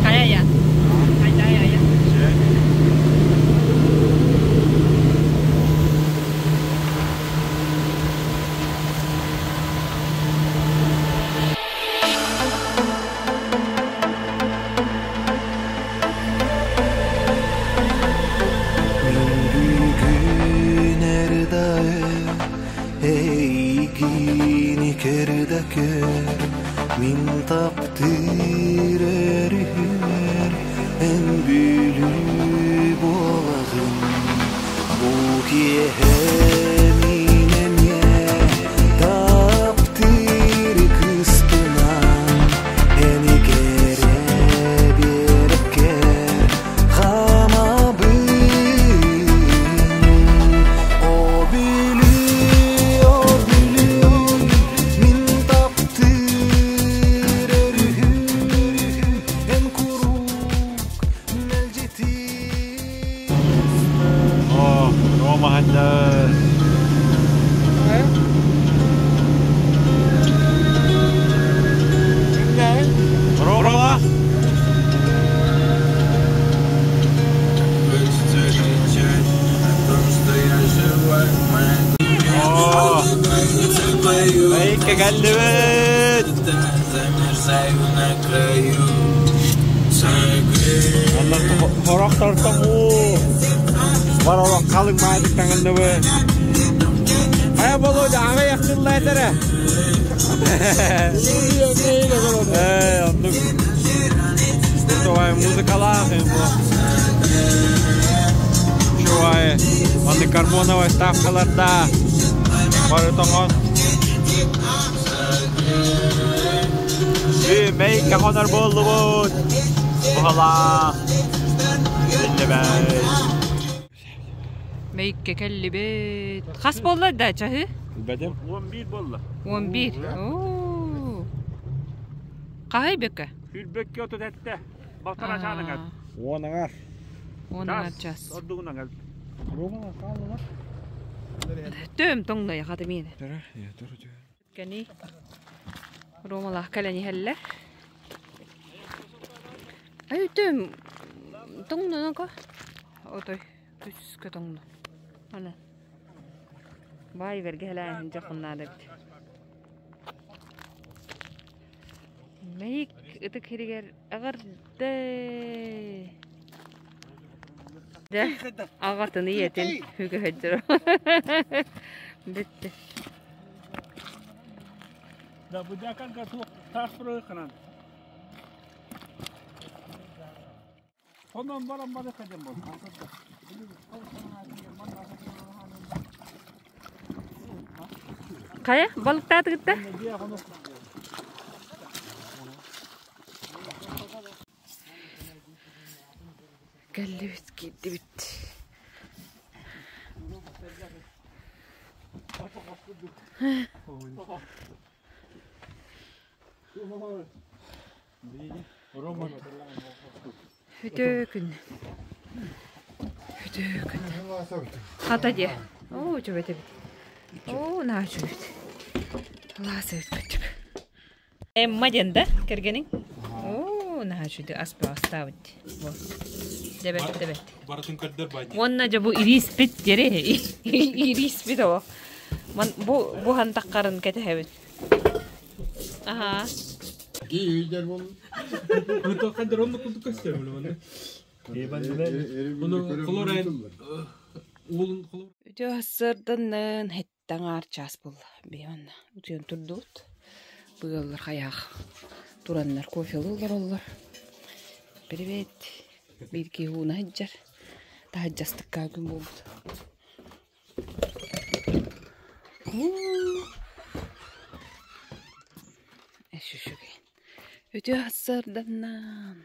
Kaya ya. Kaya ya ya. Бааннар. Рома! Эйкэ кэллибит! Онно хорохтортон уу бар олох халыҥ маайдык таҥынныбыт. Хайа Володя, аҕыйах тылла этэрэ. Ээ, оннук. Чувай музыкалаах бу. Чувай, маннык карбоновай ставкаларда бары тоҥон. Мэйкэ хонор буоллубут. Бухалаах. Биллибэт. Мэйиккэ кэллибит. Хас буолла да чаһы? Билбэтим. 11 буолла. 11. Оо. Хаһай бөккө? Хүрбөккө отут этте. Балтара чааныңар. Уон аҥар. Уон аҥар час. Ордугунан кэл. Төм тоҥной хаты миэнэ. Кэни Ромалаах кэлэн иһэллэр. Ай төм тоҥноноко. Отой күскө тоҥно. Ана. Баай бэргэһэлээн дьахыннаада эбит. Мэйик ытык хиригэр аҕырды. Дэ аҕатын ийэтин үгэһэддьэр. Бүттэ. Да бу дяканка туох таас бырыгы ханан. Онон баран бары кадем бол. Хайа, балыктаатыгытта? Кэллибит, киирдибит. Үтүө күн. Үтүө күн. Хата дьэ. Оо, үчүгэй эбит. Оо, наһаа үчүгэй. Лаас эбит кырдьык. Эмма диэн да кэргэниҥ? Оо, наһаа үчүгэй ас бөҕө астаабыт. Дэбэт, дэбэт. Барытын көрдөр баай. Уонна дьэ бу ирииспит диэри ирииспит оо. Ман бу бу хантаххарын кэтэһэбит. Аха. Киһи бол. Хандар онно курдук көстөр муну. Bunu холор уолун холор. Үтүө сырданнын хэттэн аар час буолла. Биһи утуйан турдубут. Быгаллар хайаах тураннар кофелыы олороллор. Привет. Биир киһи ууна сылдьар. Таһырдьастыкка күн буолбут. Эшүшүгэй. Үтүө сырданнан.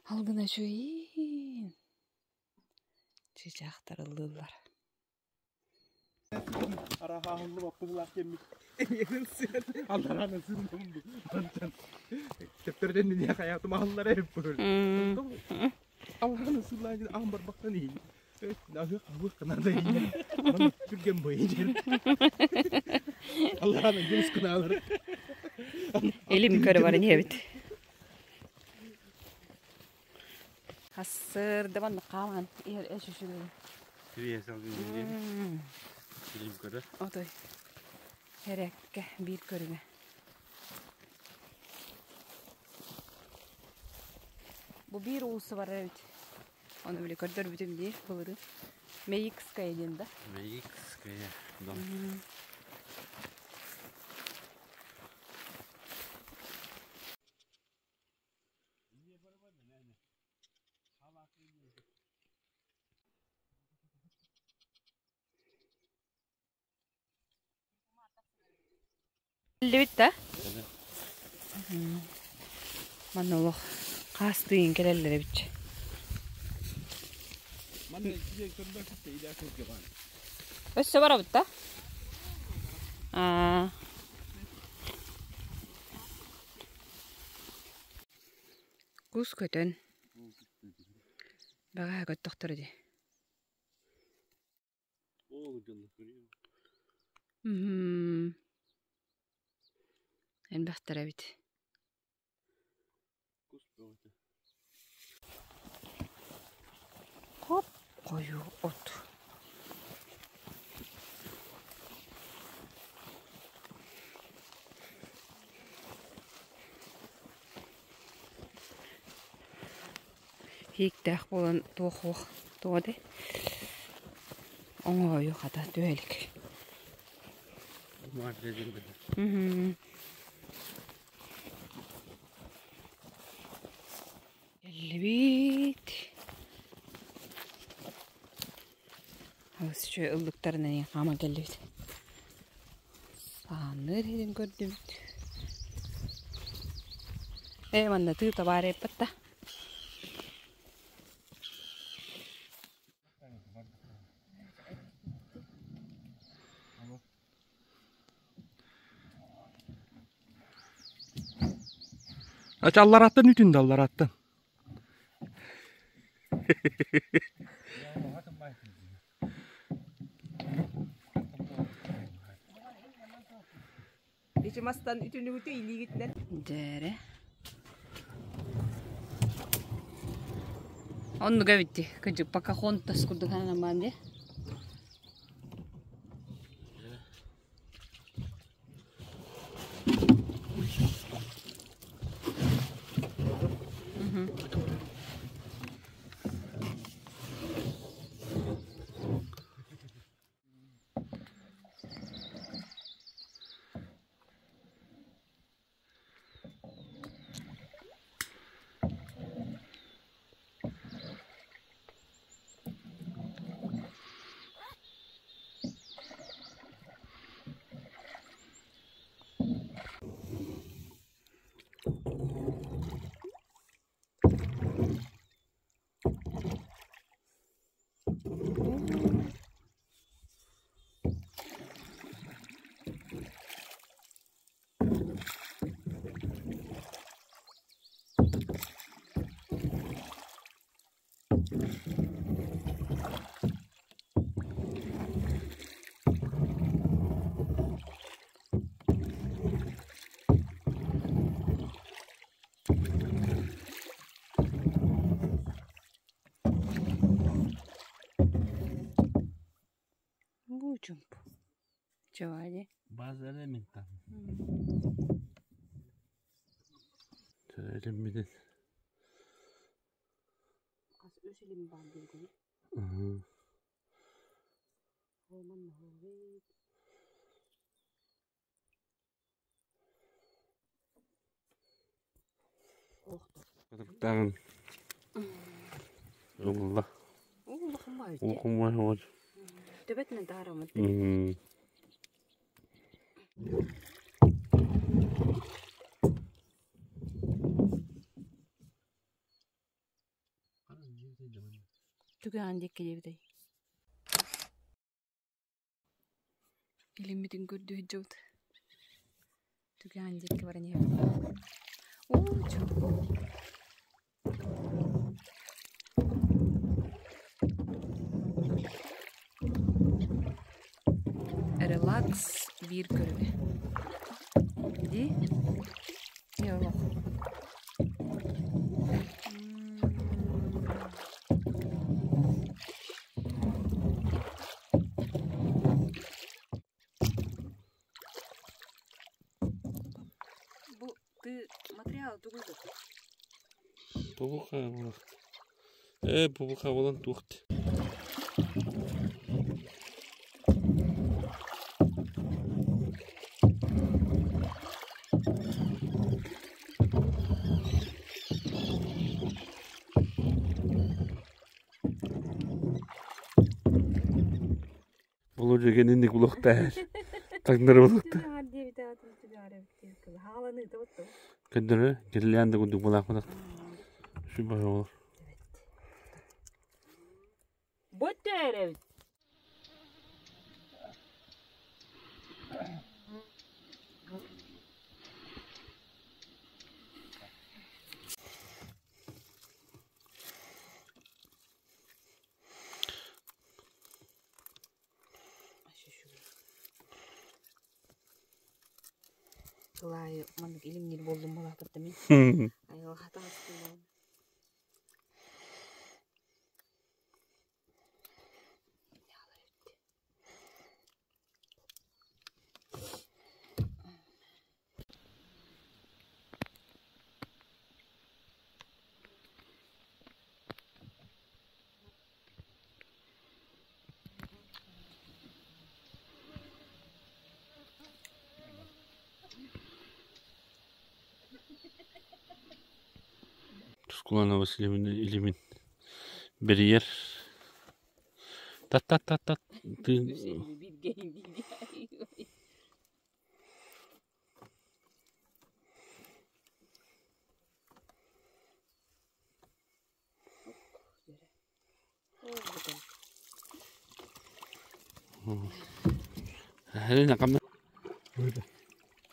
Алгына үчүгэйин. Чыычаахтар ыллыыллар. Илим көрө баран иһэбит. Хассырда манна хааман иһэр эш үчүгэй. Илим көрө. Отой. Хэрэккэ биир көрүҥэ. Бу биир уулусса барар эбит. Ону били көрдөрбүтүм дии былырыын. Мейикская диэн да. Мейикская, да. Биллибит да? Манна олох хаастыйын кэлэллэр эбит. Өссө барабыт да? Аа. Кус көтөн. Бэҕэһээ көттөхтөрө дии. Элбэхтэр эбит. Хоп, хойуу от. Ииктээх буолан туох уох туох этэй оҥоойу хата түһэ илик. Кэллибит. Алыс үчүгэй ыллыктарынан хааман кэллибит. Саанныыр иһин көрдүбүт. Ээ манна тыы табаар эппэт да. Аллараттан үтүн да аллараттан. Ичи мастан үтүнүгүтү илиигитинэн. Дьээрэ. Оннуга эбитти. Кыдьык Покахонтас курдук анамаан дии. Бу чумпу. Чавади. База элементан. Элеммиден. Хас үс илим баар диэбитиҥ. Ол манна хоруйт. Кытыктааҕын ылла. Улахан баайы. Улахан баайы вот. Төбөтүнэн таарыммыт. Түгэҕин диэкки диэбитэй. Илиммитин көрдүү сылдьабыт. Түгэҕин диэкки баран иһэбит. Оо, Релакс биир көрүҥэ. Дии? Олох. Бу ты материал тугуй Бубуха буолар. Ээ, бубуха буолан туохт. Болу деген инник булуктаар. Таңнары булукта. Көндөрө гирлянда курдук булаах Şu баһа olur. Бөттөр. Сылайы маннык илимнир болдум болаапытта мин. Айылҕа таҕыстым. Тускулана Васильевна илимин бэрийэр. Тат-тат-тат-тат тыын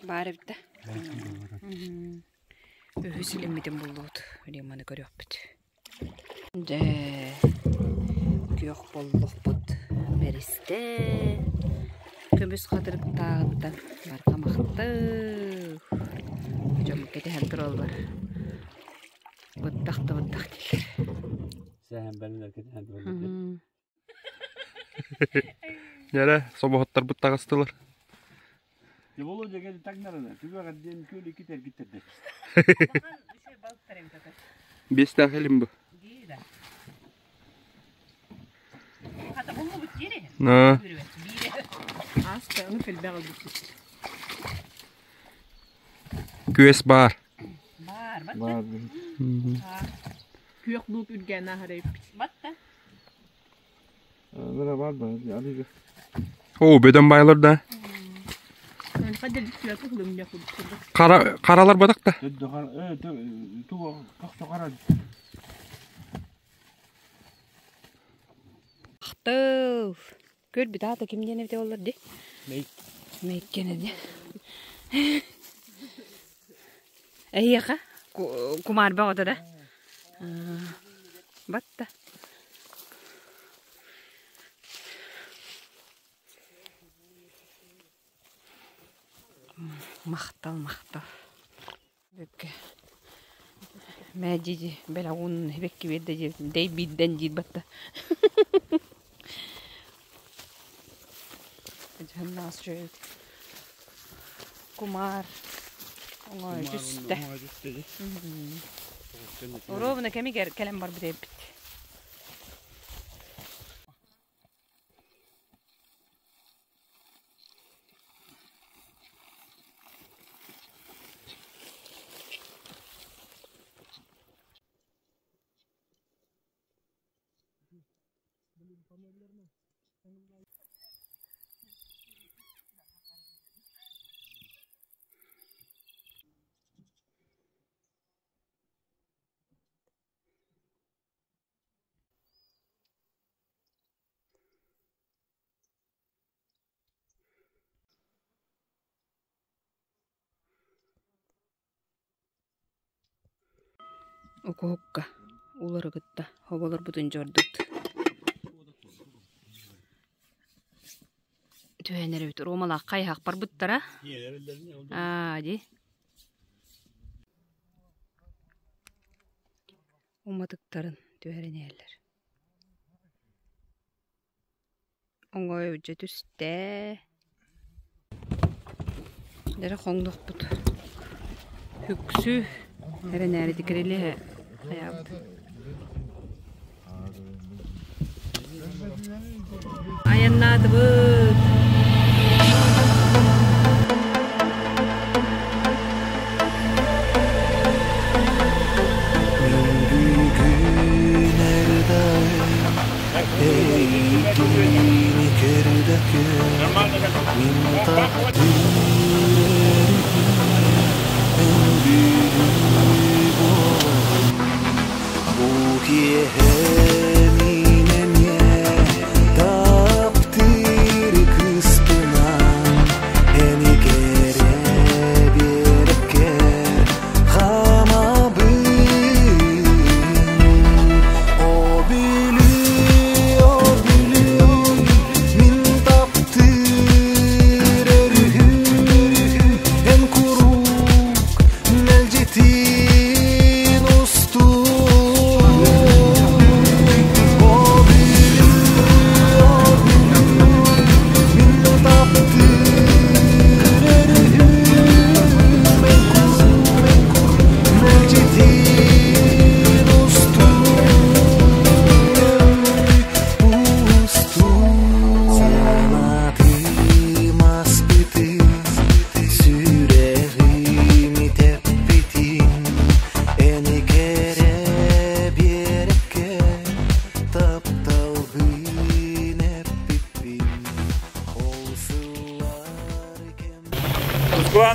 Баар эбит да. Үһүс илиммитин буллубут. Римманы көрүөхпүт. Дьэ, күөх боллохпут бэристэ. Көмүс хатырыктааҕыттан барҕа махтал. Дьоммут кэтэһэн тураллар. Быттах да быттах дииллэр. Сэһэн бэлэлэр кэтэһэн тураллар. Дьэрэ, собоһоттарбыт таҕыстылар. Володя кэлин таҥнарына, түгэҕэр диэн күөл икки тэргиттэрдэ. Биэстээх илим бу. На. Күөс баар. Баар, Күөх луук үргээн ааһар эбиппит. Батта. Оо, бөдөҥ баайлар да. Хара, харалар батак да. Ахтыл. Көр бит аата ким диэн эбите оллар ди? Мейк. Мейккен ди. Эйиэхэ кумаарба оҕото да. Батта. Махтал, махтал. Бүккэ. Мэ дии бэлэҕун бэкки биэрдэ диэбитим дэй биирдэн диир батта. Дьаннаас үчүгэй. Кумаар оҥой түстэ. Ровно кэмигэр кэлэн барбыт эбиппит. Окуһукка уларыгытта хоболорбутун дьордут. Түһэн эрэбит Ромалаах хайыһах барбыттара. Аа ди. Уматыктарын түһэрэн иһэллэр. Оҥой дьэ түстэ. Дэрэ хоҥнохпут. Үксү эрэнээри тикирилиһэ хайаабыт. Айаннаатыбыт.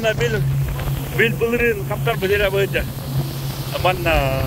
Манна бил бил былырыын хаптар быдыра быдьа. Манна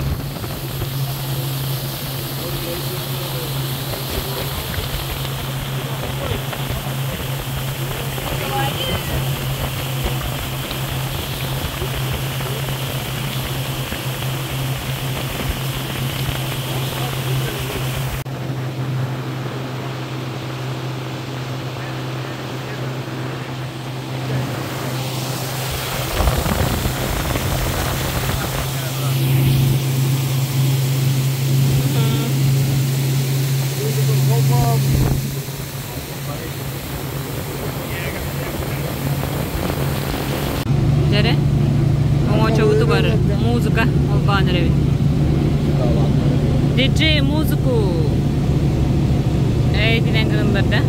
Дьэрэ, оҥочобутугар музыка холбоон эрэбит. Диджей музыку эйтинэн гыныллар да.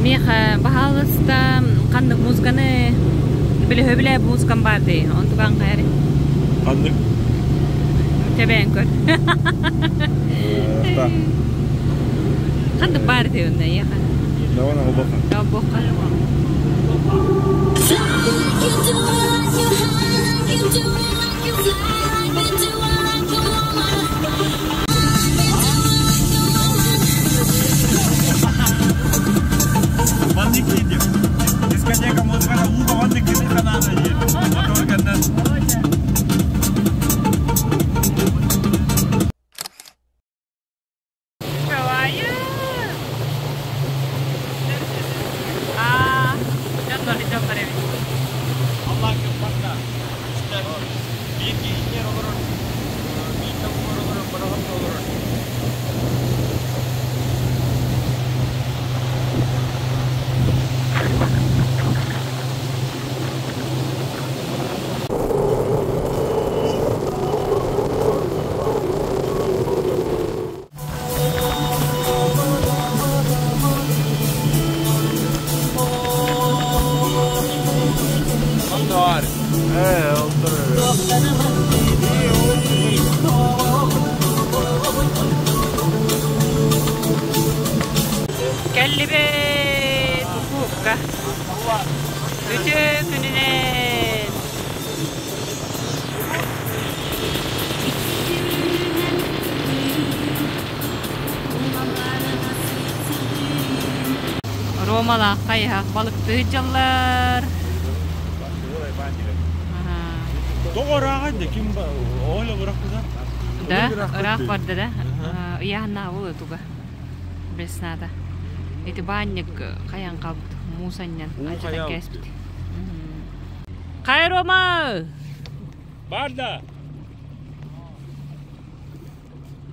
Миэхэ баһаалыста ханнык музыканы билэ музыкам баар дии онтукан хайары Ханнык? Тэбээн көр. Ханнык баар дии онно эйиэхэ? Давай на Долбоха. Маннык диэн. Дискотека музыката ууга маннык кини ханаана диэн. Мотор кэннэн. Аа, дьоннор дьоннор эбит. Аллах барда. İşte bir giyinler olur, bir tavuklar olur, bırakıp olur. Кэллибит Кукка. Үтүө күнүнэн. Ромалаахха иһэх балыктыы дьаллар. Тоҕо ырааҕай да ким оля бырахпыта? Да, ыраах барда да. Ыйаһыннаа ол туга. Билснаата. Ити баанньык хайан қалбыт, муус анньан алдьатан кээспит. Хай Рома! Бар да!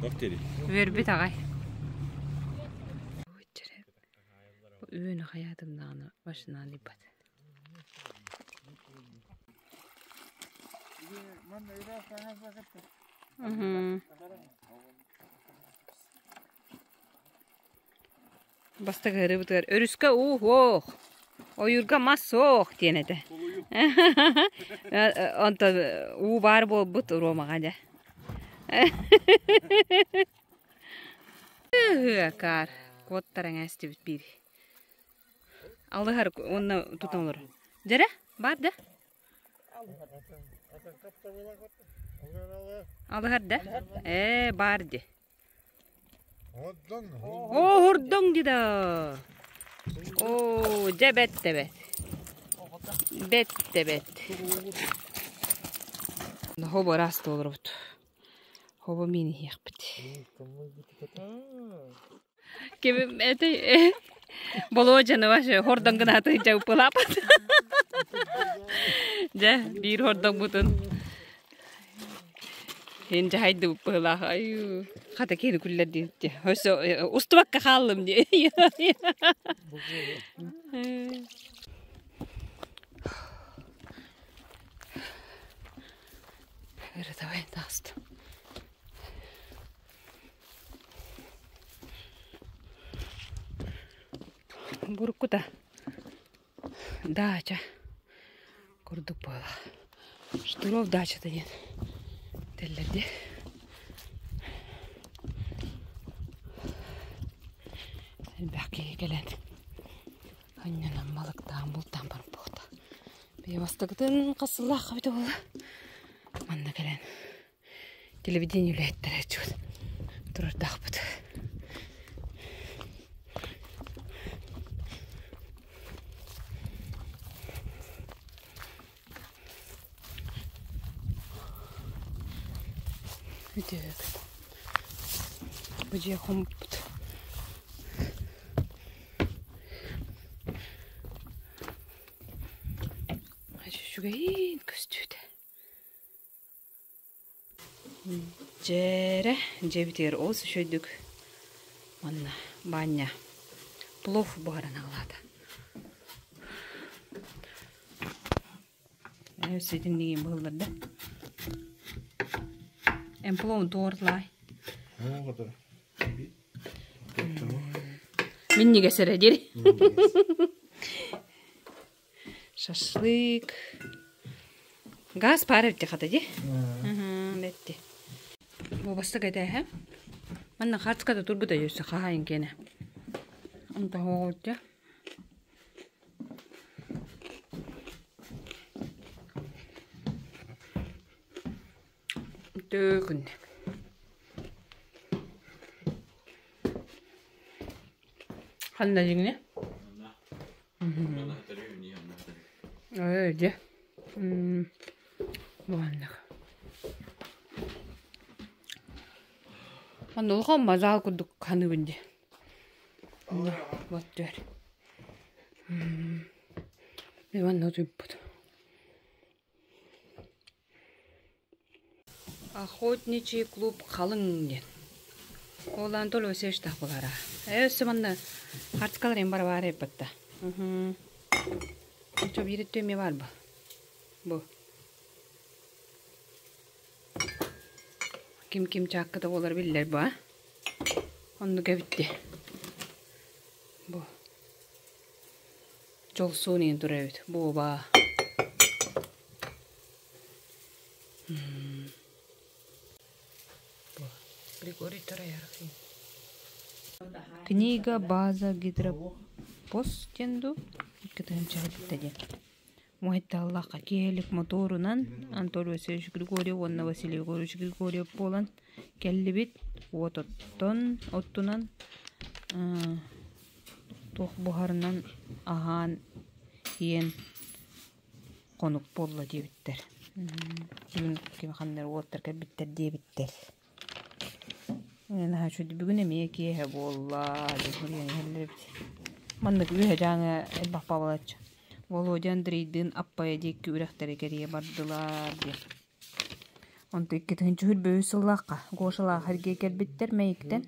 Үөрбүт аҕай. Үүн хайаатыннаҕына машинаан ыйбат. Бастакы ырыбытыгар өрүскэ уу суох, ойуурга мас суох диэн этэ. Онтон уу баар буолбут Ромаҕа дьэ. Каар куоттараҥ ээстибит биир. Алыһар уонна тутан олорор. Дьэрэ, баар да? Алыһар да? Ээ, баар ди. Оо, хурдуҥ ди да. Оо, дьэ бэт да бэт. Бэт да бэт. Хобо ыраас туолурбут. Хобо миин иһиэхпит. Ким этэй Болуодьаны вообще хордон гынааты дьаппылаапат. Дьэ, биир хордоҥмутун Ин дьаһайдыбыт быһыылаах. Айыы, хата киһини күллэр диэбит. Өссө устубакка хааллым дии. Ырытабай таастым. Буруккута даача курдук буола. Штуров дачата диэн тэллэрди. Элбэх киһи кэлэн анньанан балыктаан бултаан барбыт. Бэйэ бастакытын хас сыллаахха эбитэ буолла. Манна кэлэн телевидение үлэһиттэрэ чуут турардаахпыт. Үтүөк. Бу дьиэ хоммуппут. Үчүгэйин көстүүтэ. Дьээрэ, дьиэбитигэр олус үчүгэйдик манна баанньа плов буһаран аҕалаата. Ситиннигин быһыллар да. Эн пловун туортлай. Миннигэс эрэ дири. Шашлык. Газ паар эбитти хата ди. Бетти. Бу бастак этээһэ. Манна хацката турбута өссө хаһайын киэнэ. Онто хоҕолдьа. Төкүн. Ханна дьиҥне? Ээ, дьэ. Буоланнык. Манна улахан мазал курдук ханыыбын дии. Вот түөр. Манна утуйбут. Охотничий клуб халыҥ диэн. Ол Анатолий Васильевичтаах буолара. Ээ өссө манна хартыскалар эм бара баар эбит Очо биир өттө эмиэ баар бу. Бу. Ким-ким чааккыта буолар биллэр бу, а? Оннук эбитти. Бу. Дьолсуун иин турар эбит. Буоба. Григорий Тараяров. Книга база гидропост диэн дуу икки тыһыынча бүттэ диэн. Муһайталлахха киэһэлик моторунан Анатолий Васильевич Григорьев уонна Василий Егорович Григорьев буолан кэллибит. Уот оттон оттунан туох буһарынан аһаан иэн хонук буолла диэбиттэр. Бүгүн ким ханна уолаттар кэлбиттэр диэбиттэр. Наһаа үчүгэй бүгүн эмиэ киэһэ буолла диэн суруйан иһэллэр эбит. Маннык үөһэ дьааҥы элбэх баҕалааччы. Володя Андрейдыын Аппайа диэки үрэхтэри кэрийэ бардылар диэн. Онто икки тыһыынча үс сыллаахха Гошалаах эргиэ кэлбиттэр Мэйиктэн.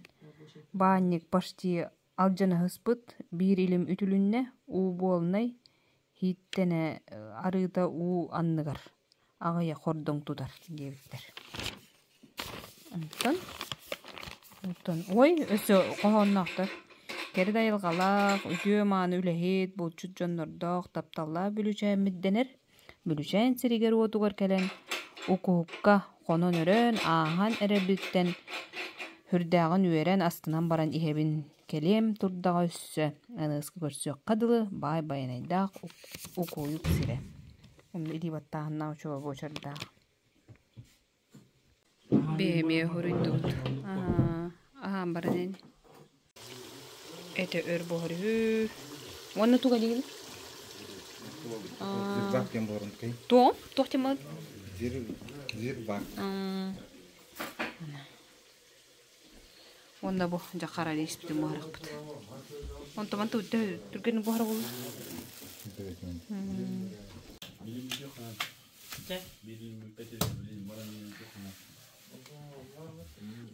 Баанньык почти алдьанаһыспыт, биир илим үтүлүннэ, уу буолнай, иһиттэнэ арыыта уу анныгар аҕыйах хордоҥ тутар диэбиттэр. Онтон онтон ой өссө хоһоонноохтор кэрэ да айылҕалаах, үтүө-мааны үлэһит, булчут дьоннордоох, тапталлаах Бүлүүчээммит дэнэр. Бүлүүчээн сиригэр-уотугар кэлэн укуһукка хонон-өрөөн ааһан эрэрбиттэн сүрдээҕин үөрэн астынан баран иһэбин Кэлиэм турдаҕа өссө, аныгыскы көрсүөххэ дылы баай байанайдаах укуйук сирэ. Онно илии баттааһыннаах учуоба буочардаах. Биһэмиэ хоруйдубут. Аһаан баран ини. Этэ өр буһар үһү. Уонна туга диигин? Зирбак диэн буоларын кый. Туом? Туох диэн буолар? Зирбак. Уонна бу дьэ хара испитин буһарахпыт. Онтон манта түргэн буһара буолла.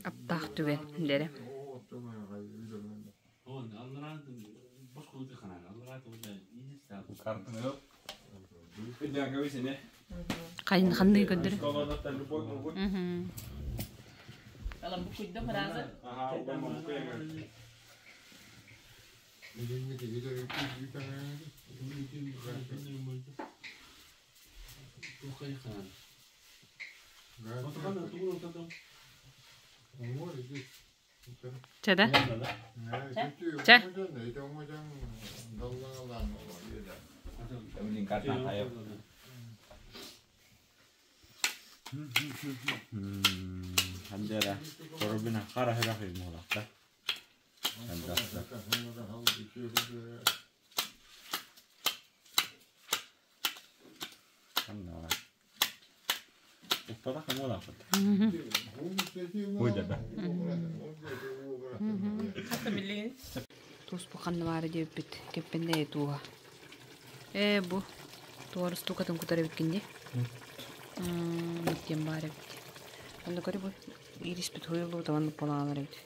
Аптаах түгэн дэрэ. Хайын ханныгы көрдөрө? Чэ да? Чэ. Хандера коробина хара хара химолакта. Хандasta. Ханна. Уппата хамолакта. Ой да. Туус бу ханна баара диэбиппит кэппэннэ тууһа. Ээ бу туорус туукатын кутар эбиккин дии. Диэн баар эбит. Онно көрү бу ириспит хуйуллубут оннук буолаалар эбит.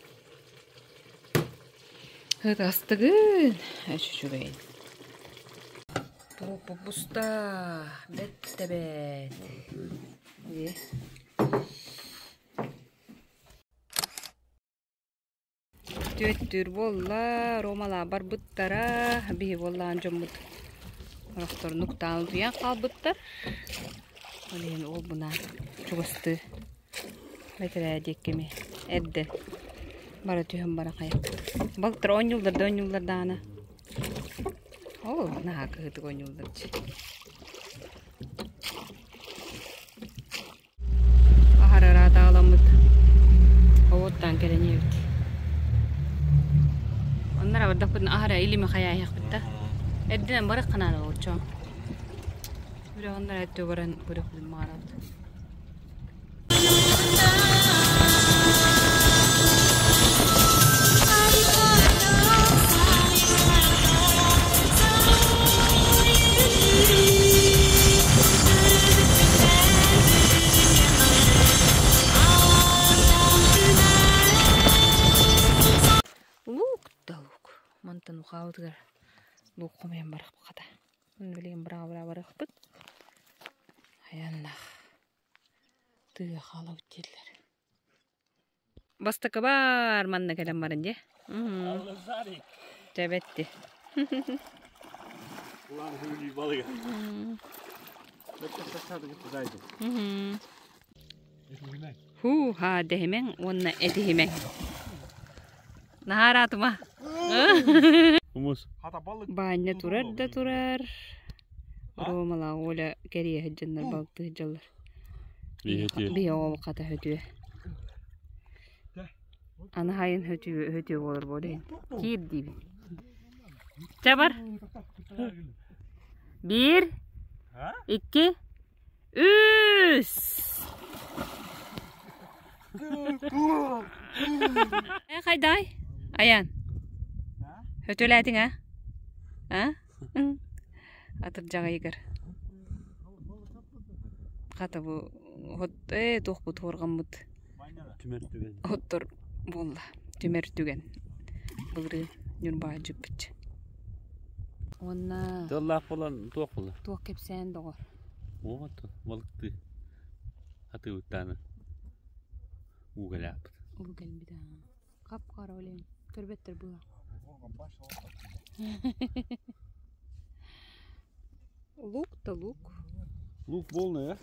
Ытастыгын үчүгэй. Пупу буста бэт бэт. Түөттүүр буолла, Ромалаа барбыттара, биһи буоллаан дьоммут орохторун уктаан утуйан хаалбыттар. Ол иһин ол буна чугастыы бэтэрээ диэккими эрдэ бара түһэн бара хайа. Балыктар оонньууллар да оонньууллар даҕаны. Ол наһаа кыһытык оонньууллар дии. Аһарыраатааламмыт оҕуттаан кэлэн иһэбит. Оннор абардахпытын аһара илими хайааһыахпыт да. Эрдинэн барыахха наада болчоо. Бирэ оннор өттө баран көрөхпүтүн баҕарабыт. Лук да лук. Мантан ухаабытыгар лук хомуйан барахпыт хата. Билигин быраҕа-быраҕа барыахпыт. Айаннах. Тыа хаалабыт дииллэр. Бастакы бар манна кэлэн баран дьэ. Тэбэтти. Хуу-ха дэһимэҥ уонна этиһимэҥ. Наһаараатыма. Баанньа турар да турар. Ромалаах Оля кэрийэ сылдьаннар балыктыы сылдьаллар. Биһи оҕо хата хөтүө. Аны хайын хөтүө хөтүө буолар буолуйун. Киир диибин. Чэ бар. Биир, икки, үс. Э, хайдай? Аян. Хөтөләтиң, а? А? Атырдьаҕайыгар. Хата бу хот ээ туохпут хуорҕаммыт Түмэр түгэн. Оттор буолла. Түмэр түгэн. Былырыын Ньурбаҕа дьыппыт. Уонна Тыллаах буолан туох буолла? Туох кэпсээн доҕор? Вот балыктыы атыыбыттааны уу кэлээппит. Уу кэлбит аа. Хап-хара олен көрбөттөр була. Лук да лук. Лук полный, а?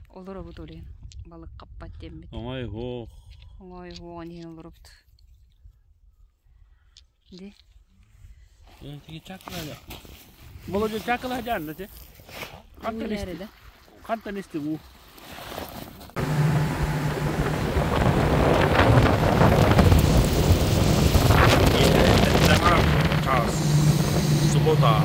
Олоробут олен. Балык хаппат диэммит. Оҥой хоох. Оҥой хоон иһин олоробут. Ди. Тиги чакла. Володя чакла жаанна те. Хантан исти. Хантан исти уу. Суббота.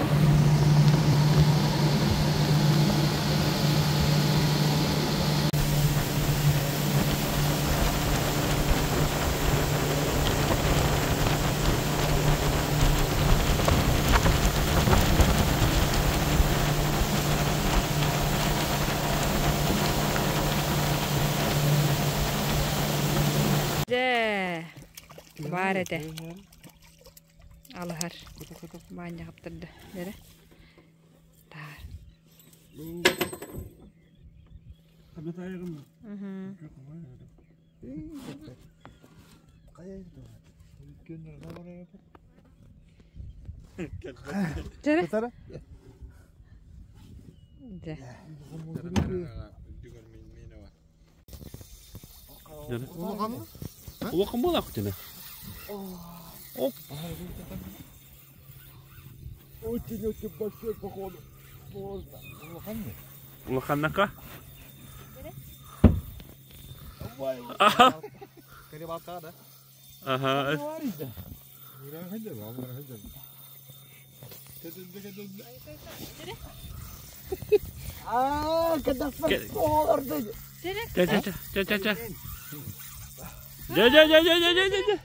Дьэ, баар этэ. Алыһар. Баанньа хаптарда. Бэрэ. Таар. Дьэрэ. Дьэ. Улахан буолаах күтүнэ. Оп. Очень-очень большой, походу. Сложно. Улаханнака. Карибалка, да? Ага. Аа, когда форсолорды. Ча ча ча ча ча. Жа жа жа жа жа жа жа.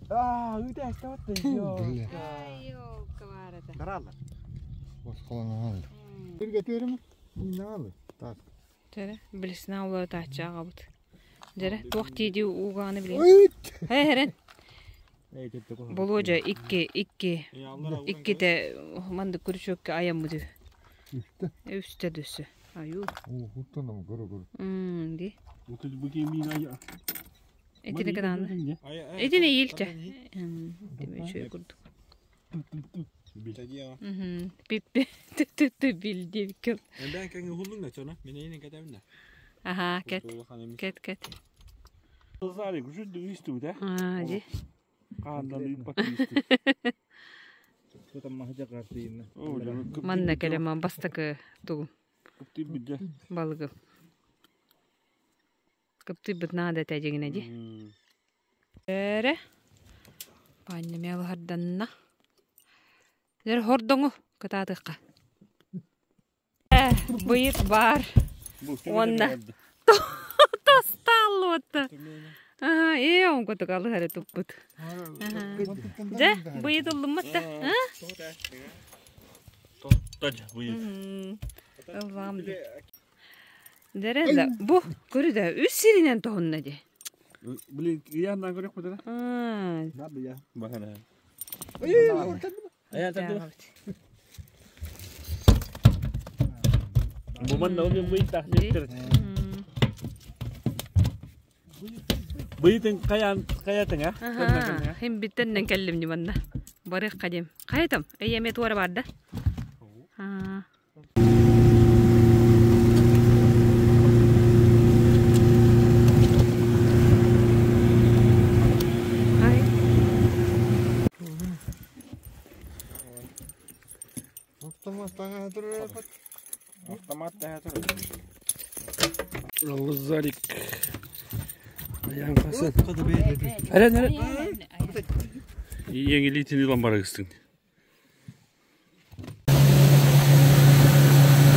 Аа, үтэ астабатты. Даралар. Бирге терим, налы. Так. Тере, билесин аула таача агабыт. Дере, туох тиди уугааны билен. Хэ херен. Болуожа икки, икки, икките манды күрүчөккө аяммыды. Үстэ дөссө. Аю. О, хуттанам көрө көрө. Ди. Бу Этини кыдааны. Этини иилче. Деме үчүгэй курдук. Пиппи тү билди ким. Ben kanka hulun da çona. Mene yine kademne. Аха, кет. Кет, кет. Зали, күшүдү истү да. Аа, ди. Каандан үйүп истү. Манна келеман бастакы тугум. Балыгым. Кыптыйбыт наада тәжегине ди. Эре. Панна мел харданна. Дер хордоңу кытаатыкка. Быйыт бар. Онна. Тосталлуотта. Ага, э, он котук алы харе туппут. Же, быйыт уллумматта. А? Тож быйыт. Ыллам. Дере да, бу көрүдө үс сиринен тоһунна ди. Блин, я на көрөк бу да. Аа. Надо я. Бахана. Бу манна ол быйыт тахтыр. Быйытын каян каятың а? Аха, хим биттеннен келлим ди манна. Барык кадим. Каятым? Эйеме туара бар да. Аа. Автомат та Лазарик. Аян касан. Әрен, әрен. Еңелейтін илан бар кыстың.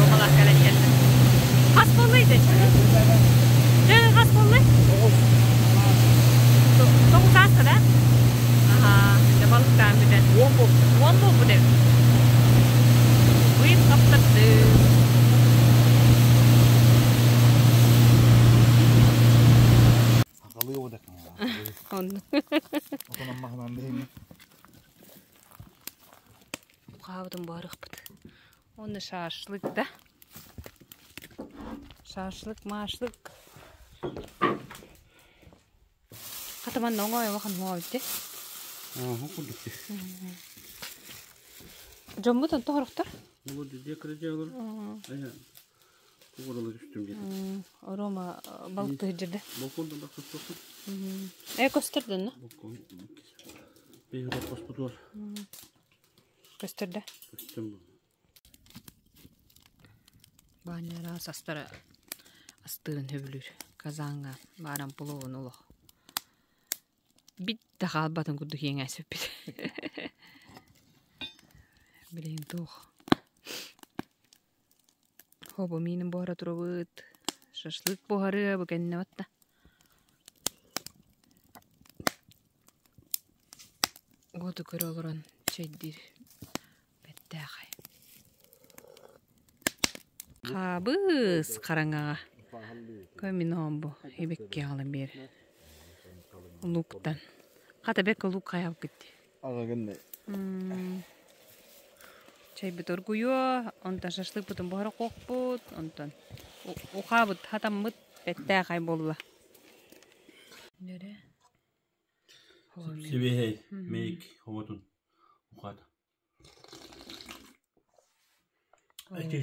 Ромалар кэлэн келди. Хас боллайды. Жа хас боллай. Тоғыз асты да? Аха, де балықтан бүтен. Он бол. Он бол бүтен. Быйыт қаптырды. Он. Қабытын барықпыт. Оны шашлык да. Шашлык, машлык. Қатаман оңой оған моа бітте. Жомбутан тоғырықтар? Рома балыкты жерде. Балкондан да көстөрдү. Э, көстөрдүн, no? Балкон. Бейхи коспутуар. Көстөрдү. Көстөм. Баняра састара астырын хөбүлүр. Казанга баран пулуун олох. Бит да халбатын курдук ең әсіп бит. Билейин туох. Хобо минин буһара турабыт. Шашлык буһары бу кэннэ батта. Уоту көрө олорон чэйдир бэттээхэй. Хабыс караңаға. Көмин бу ибекке алын бер. Луктан. Ката бек лук каяп кетти. Ага гынны. Чай бит оргуйо, онтан шашлык бутун буһара кокпут, онтан ухабыт хатаммыт бэттээхэй болла. Нере? Сибихей, мейк, хоботун. Ухат. Айты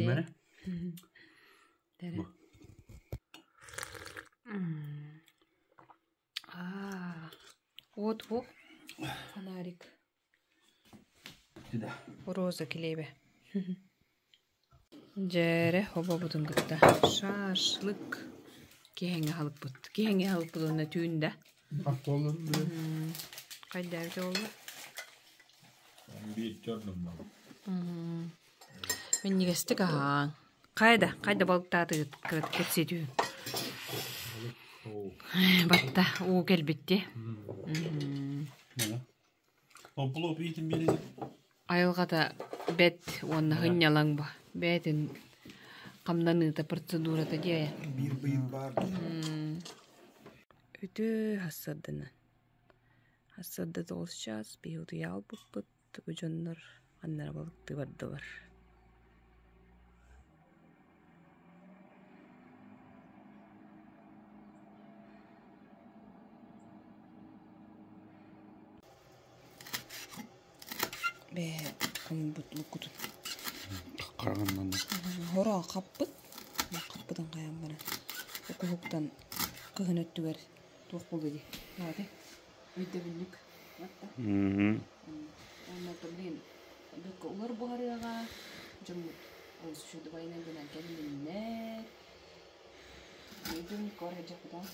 мәре. Дере. Аа. Уот уох. Фонарик. Роза килиэбэ. Дьээрэ хобобутун кытта шашлык киһиҥҥэ аһылыкпыт. Киһиҥҥэ аһылыкпыт уонна түүн да. Хайдаа буолла? Биир чорнуммал. Минньигэстик аһааҥ. Хайда, хайда балыктаатыгыт кырат кэпсэтүү. Батта уу кэлбитти. Айылҕата бэт уонна һынньалаҥ бу. Бэйэтин хамнаныыта процедурата диэ. Биир быйыл баар. Үтүө хассардынан. Хассарда тоҕус чаас биһи утуйа албыппыт. Бу дьоннор ханна эрэ балыктыы бардылар. Бээ хомуйбут луккутун. Хараҕынан. Хоро хаппыт. Хаппытын хайан баран. Укуһуктан кыһын өттүгэр туох буолуо дии. Наада. Өйдөбүнньүк. Уонна блин, бүккэ улар буһарыаҕа, дьоммут олус үчүгэй дубайынан гынан кэллиннэр. Өйдөбүнньүккэ барар дьахпытаа.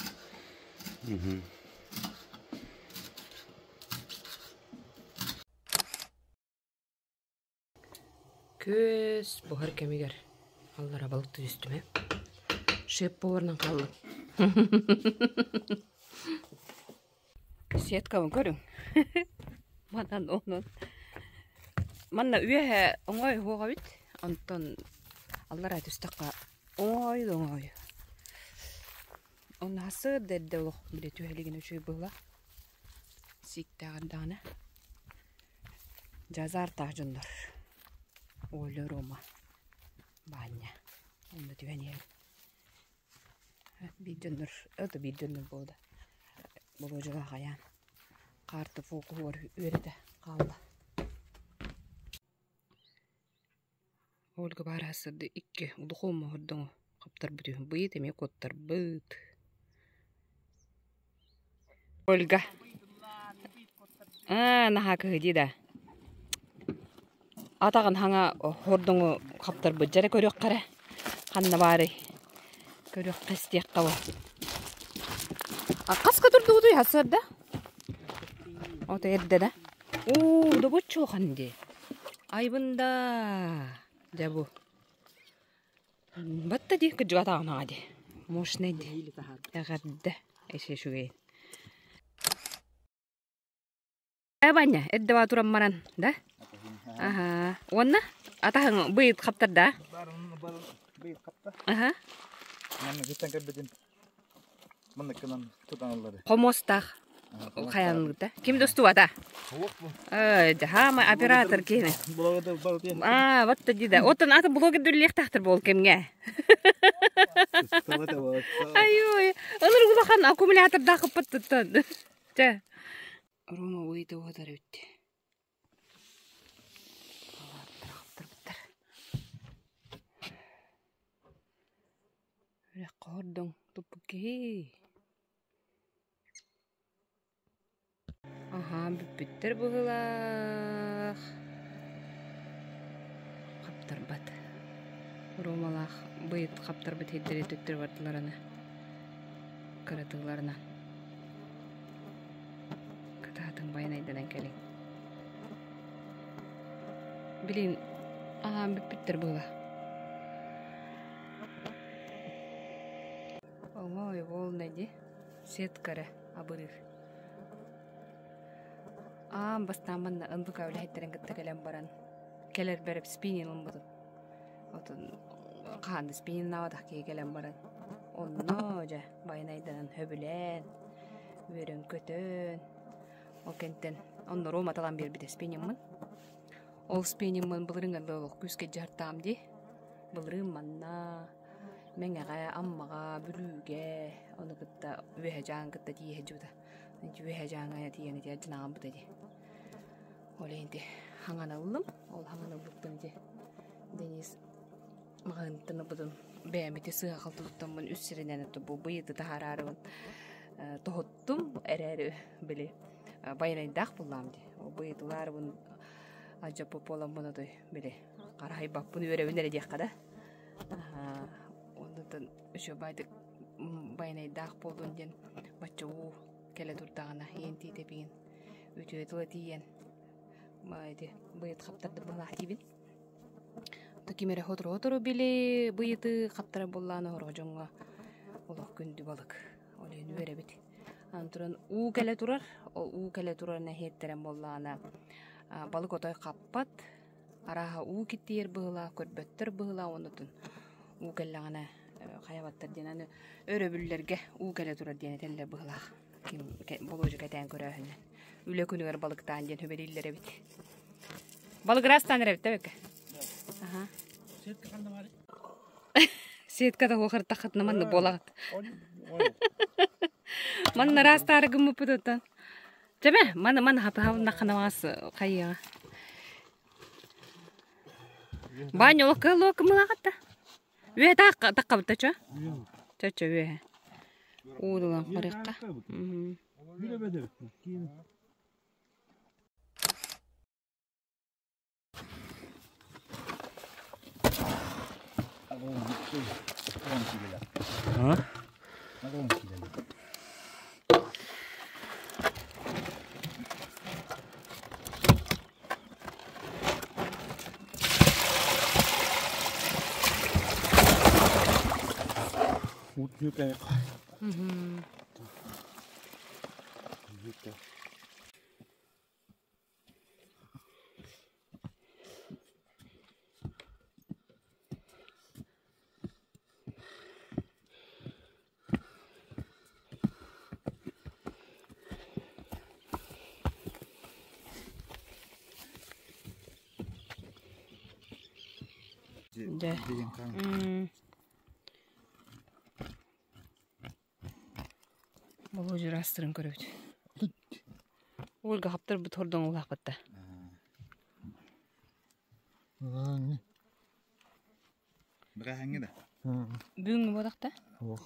Күөс буһар кэмигэр аллара балыкты түстүм ээ. Шеф поварынан хааллым. Сеткабын көрүҥ. Манан онон. Манна үөһэ оҥой уһуох эбит. Онтон аллара түстэххэ оҥой да оҥой. Онно сырда эрдэ олох били түһэлигин үчүгэй быһыылаах. Сииктээҕэр даҕаны. Дьэ азартаах дьоннор Оля, Рома, Баанньа онно түһэн иһэбит. Биир дьоннор, это биир дьоннор буолла. Болуодьалаах айаан хаарты фокуһугар үөрэтэ хаалла. Ольга баар сырды икки улахан моһордоҥу хаптарбыт үһү быйыт эмиэ куоттарбыт. Ольга. Аа, наһаа кыһыдии да. Атаҕын хаҥа хордоҥу хаптарбыт дьэрэ көрүөххэ эрэ. Ханна баарый? Көрүөххэ истиэххэ бу. Хаска турдугутуй хасыарда? Ото эрдэ да. Уу, добуччуохан дии. Айбында. Дьэ бу. Батта дии кырдьыга атаҕын дии. Мощный дии. Эҕэрдэ. Эсэ үчүгэй. Э, Ваня, эрдэ туран баран, да? Аха. Уонна атаһыҥ быйыт хаптарда? Аха. Манна гыттан кэлбитин Манныккынан тутаналлары. Хомуостаах хайанлыта. Ким да устубата? Хаама оператор киһини. Аа, вот да. Оттон аты блогер дүллиэхтаахтар буол кэмҥэ. Айой, ылыр улахан аккумулятордаах ыппыттыттан. Чэ. Рома уйда уотар үтти. Алааттар Үрэххэ хордоҥ туппут киһи. Аһаан бүппүттэр быһыылаах. Хаптарбат. Ромалаах быйыт хаптарбыт сирдэри төттөрү бардылар аны. Кыратыыларынан. Кытаатыҥ байанайданан кэлиҥ. Билин аһаан бүппүттэр быһыылаах. Оҥой волна дии сетка эрэ абырыыр. Аан бастаан манна НВК үлэһиттэрин кытта кэлэн баран кэлэрбэр спиннинг ылыммытым. Отон хаһан да спинниннаабатах киһи кэлэн баран онно дьэ байанайданан сөбүлээн үөрэн-көтөн ол кэнтэн онно Рома талан биэрбитэ спиннингмын. Ол спиннингмын былырыын олох күүскэ дьаһартаам дии. Былырыын манна Мэҥэҕэ, Аммаҕа, Бүлүүгэ, ону кытта Үөһэ Дьааҥы кытта тиийэ сылдьыбыта. Үөһэ Дьааҥы тиийэн ити дьанаҕаммыта дии. Ол иһин ити хаҥан ыллым. Ол хаҥан ылбыппын ити Денис маҕаһыынтан ылбытым. Бэйэм ити сыыһа-халты туттаммын үс сиринэн бу быйыты таһаараарыбын тоһуттум эрээри били. Байанайдаах буллаам дии. Ол быйытылаарыбын алдьаппыт буоламмын отой били хараһайбаппын үөрэбин эрэ диэххэ да. Оннуттан үчүгэйдик байанайдаах буоллун диэн бачча уу кэлэ турдаҕына иэн тиитэбиин үтүө тыла тиийэн ити быйыт хаптардым быһалаах диибин. Ким эрэ сотору-сотору били быйыты хаптара буоллаан оһорго дьоҥҥо олох күндү балык. Ол иһин үөрэбит. Аны туран уу кэлэ турар, ол уу кэлэ турар нэһиэттэрэн буоллаҕына балык отой хаппат, арааһа уу киттийэр быһыылаах, көрбөттөр быһыылаах уонна уу кэллэҕинэ хайабаттар диэн аны өрөбүллэргэ уу кэлэ турар диэн этэллэр быһыылаах. Ким Болуодьа кэтээн көрөөһүннэн. Үлэ күнүгэр балыктаан диэн сүбэлииллэр эбит. Балык ыраастаан эрэбит да бэккэ? Аха. Сетка да хуохартаххытына маннык буолаҕыт. Манна ыраастаары гыммыппыт оттон. Чэбэ, маны маны хатыһабыннаххына маҕас хайыаҕа. Баанньа олох кыһыл кымылаҕатта. Үөһэ таххабыта чо? Чө-чө үөһэ. Уудулан хорихха. Дьэ. Болуодьа ыраастырын көрөбүт. Ольга хаптарбыт хордоҥ улааппытта. Быраһаҥҥы да? Бүгүҥҥү буолахта? Ох.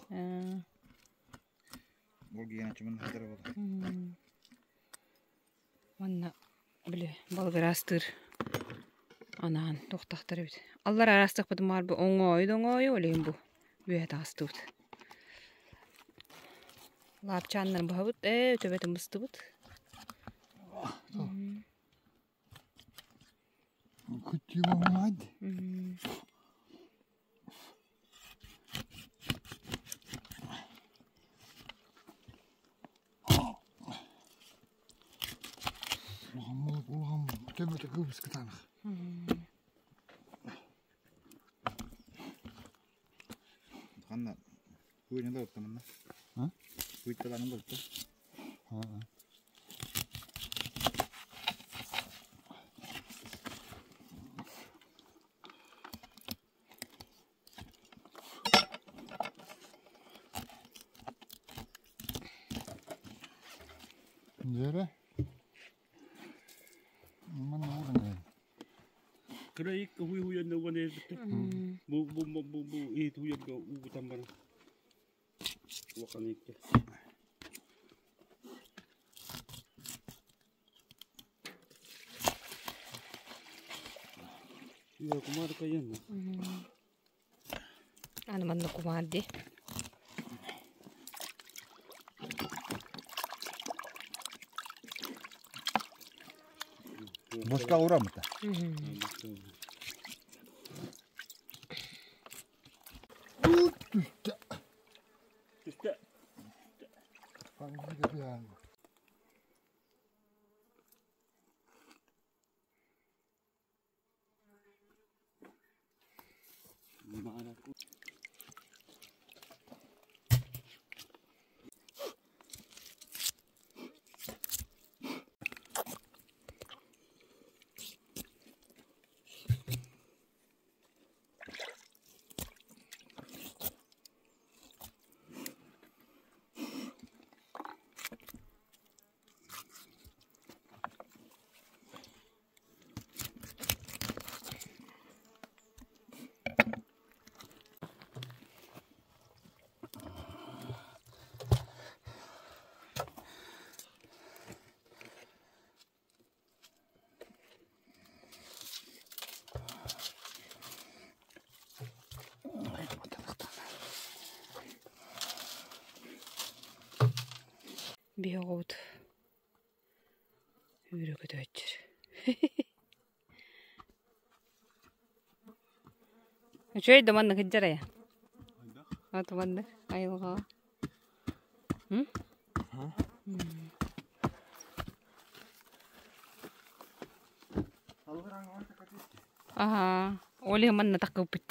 Ол гиэнэ чумун хатара буолар. Манна били балык ыраастыыр анаан туохтахтар эбит. Аллар араастахпытын маар бу оҥоойу да оҥоойу ол иһин бу үөһэ таҕыстыбыт. Лаапчааннарын быһабыт, ээ төбөтүн быстыбыт. Ханна Хуйня да оттаманна. Хуйталанын да отта. Дьэрэ. Манна ууран Кыра ик хуй хуйан уган эрбитте. Бу бу бу бу бу иит хуйарга угутан баран. Улахан икки. Үө кумаар кайын. Аны манна кумаар дии. Бошка урамыта. Түстэ. Түстэ. Биһи оҕобут үүрэ көтөөччүр. Үчүгэй да маннык сылдьар айа. От маннык айылҕаҕа. Аһаа, ол иһин манна таххыппыт.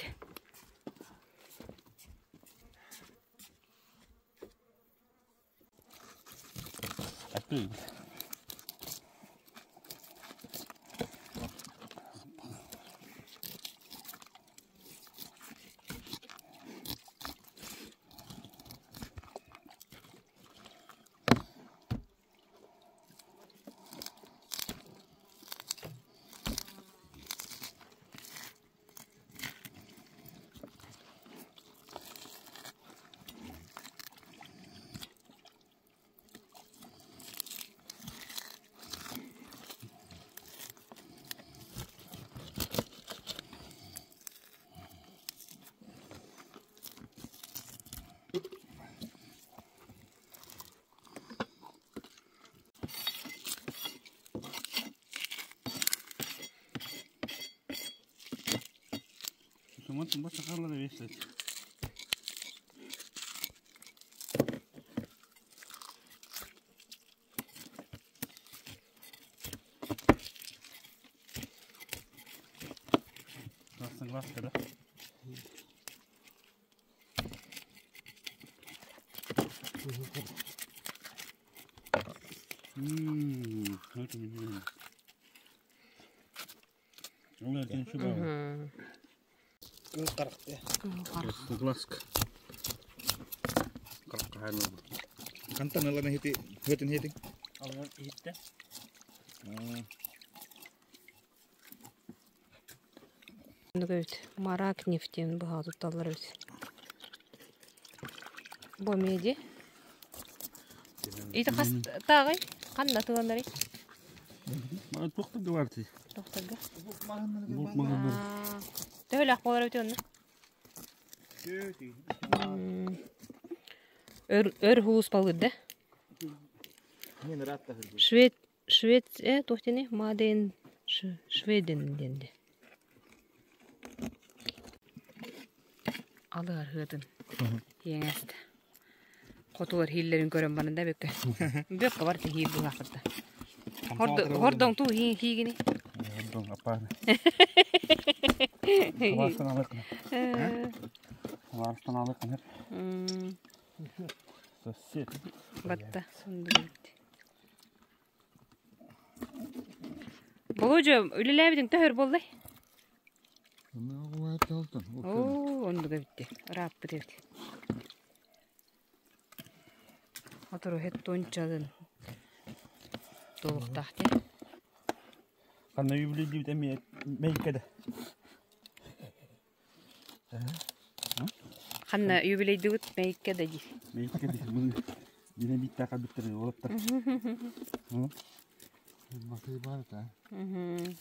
Хантан ылан иһити үөтүн иһитиҥ? Алган иһиттэ. Эбит. Маракнев диэн быһа тутталлар эбит. Бу эмиэ Ити хас тааҕый? Ханна тыланарый? Туохтарга бар ти? Туохтарга? Булт маҕаннар. Төһөлөөх буолар эбит онно? Өр өр хулус балыыр да? Швед Швед туох диэний? Маден Шведен диэн дии. Алыар ыһыатын иэҥэстэ. Хотулар иһиллэрин көрөн баран да бүккэ. Бүккэ бар тиһиир быһаахпытта. Хордоҥ туу хиигини. Хордоҥ аппааны. Хабарстан алык. Хабарстан алык. Сосед. Батта сундук. Болуодьа үлэлээбитиҥ төһөр буоллай? Оо, оннук эбит ырааппыт эбит. Отору хеттуончалын туолуохтаах дии. Ханна юбилейдиибит эмиэ мэйиккэ да. Ханна юбилейдибит мэйиккэ да дии. Мэйиккэ дии. Мын динамиттаах бүттэр уолаттар.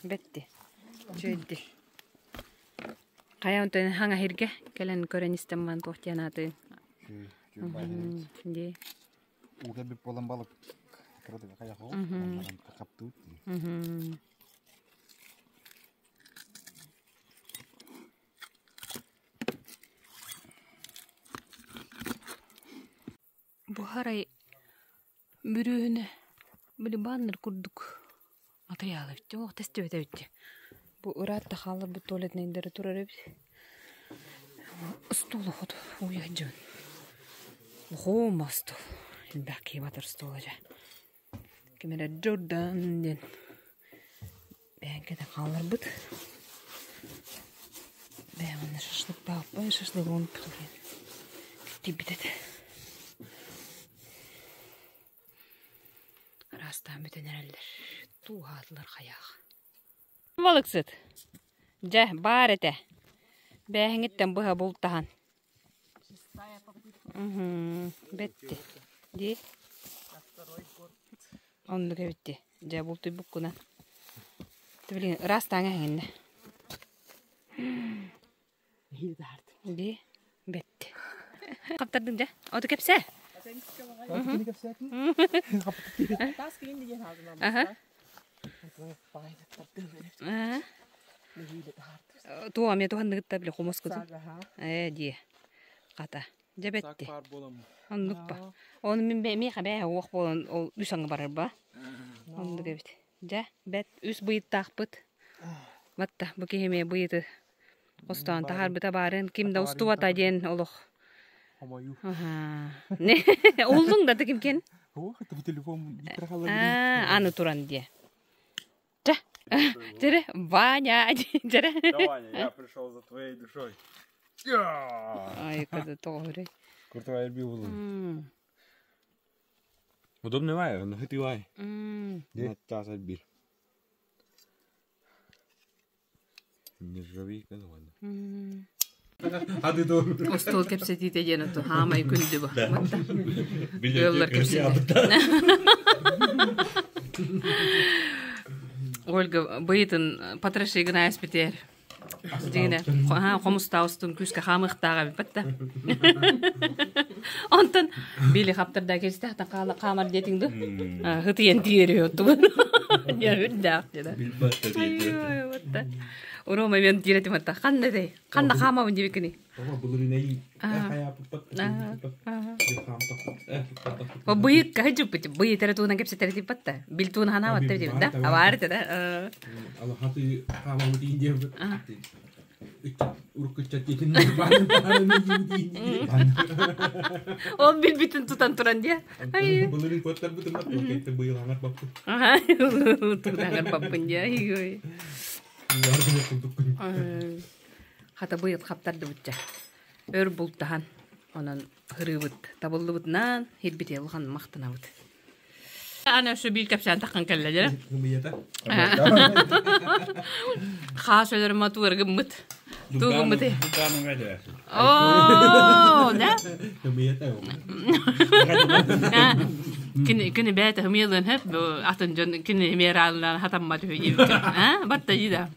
Бэтти. Чөйдү. Хайа онтон хаҥа иһиргэ кэлэн көрөн истэн ман туох диэн ааты. Дии. Ууга бүп болан балык кыратыга хайах ол. Хаптыбыт. Буһарай бүрүөһүнэ били баннер курдук матырыйаал эбит дии, тэстибэт эбит дии. Бу ыраатта хаалларбыт туалетнайдары турар эбит. Остуол охото уйа дьон. Охуом остуол. Элбэх киһи батар остуола дьэ. Ким эрэ Джордан диэн бэйэҥкэтэ хаалларбыт. Бэйэм онно шашлыктаахпын, шашлыгы унуппутум диэн тиийбит этэ. Араастаан бүтэн эрэллэр. Тууһаатылар хайаах. Балыксыт. Дьэ, баар этэ. Бээһиҥиттэн быһа бултаһан. Бэтти. Дии. Оннук эбит дии. Дьэ, бултуйбуккунан. Билигин ыраастааҥ эһиҥиннэ. Дии. Бэтти. Хаптардым дьэ. Оту кэпсээ. Туох эмиэ туһанныгытта били хомоскутун. Ээ дии. Хата. Дьэ бэтти. Оннук ба. Оны мин миэхэ бээ уох буолан ол үс аҥы барар ба. Оннук эбит. Дьэ, бэт үс быйыттаахпыт. Батта бу киһи эмиэ быйыты хостоон таһаарбыта баарын ким да устубата диэн олох. Хомойуу. Уллуҥ да ким кен? Телефон Аны туран диэ. Чэ, Дьэрэ, Ваня, дьэрэ. Да, Ваня, я пришел за твоей душой. Ай, когда тоҕо Куртовай бил Удобный вай, он хыты вай. На час бир. Нержавейка, ладно. Остуол кэпсэтиитэ диэн оту хаамай күндү бу. Ыаллар кэпсэтэ. Ольга быйытын потроши гына эспитээр. Дигинэ хомустаа устун күүскэ хаамыахтааҕа эбиппэт да. Онтон били хаптарда кэстэх та хаамар диэтиҥ ду. Хытыйан тиэри оттугун. Я үрдээх деді. Урума мен тиэретим атта. Ханна дей? Ханна хаамабын диэбиккини? Быйыт каһы жуппут. Быйыт эрэ туунан кэпсэтэр типпат Бил туун ханаабатта диэбит да. Аваар да. Алахаты хаамабыт индиэбит. Ол билбитин тутан туран диэ. Былырын куоттарбытым быйыл аңар баппын. Тутан баппын диэ. Хата быйыл хаптардыбытча. Өр бултаһан, онон һырыыбыт табыллыбытынан хирбит улахан махтанабыт. Аны өссө биир кэпсээн таххан кэллэ дьэ. Хаас өлөр матуыр гыммыт. Туу гыммыт. Оо, да? Кини кини бэйэтэ хымыйалыан хөп, атын дьон кини эмиэ хатаммат үһү диэбит. А, батта дии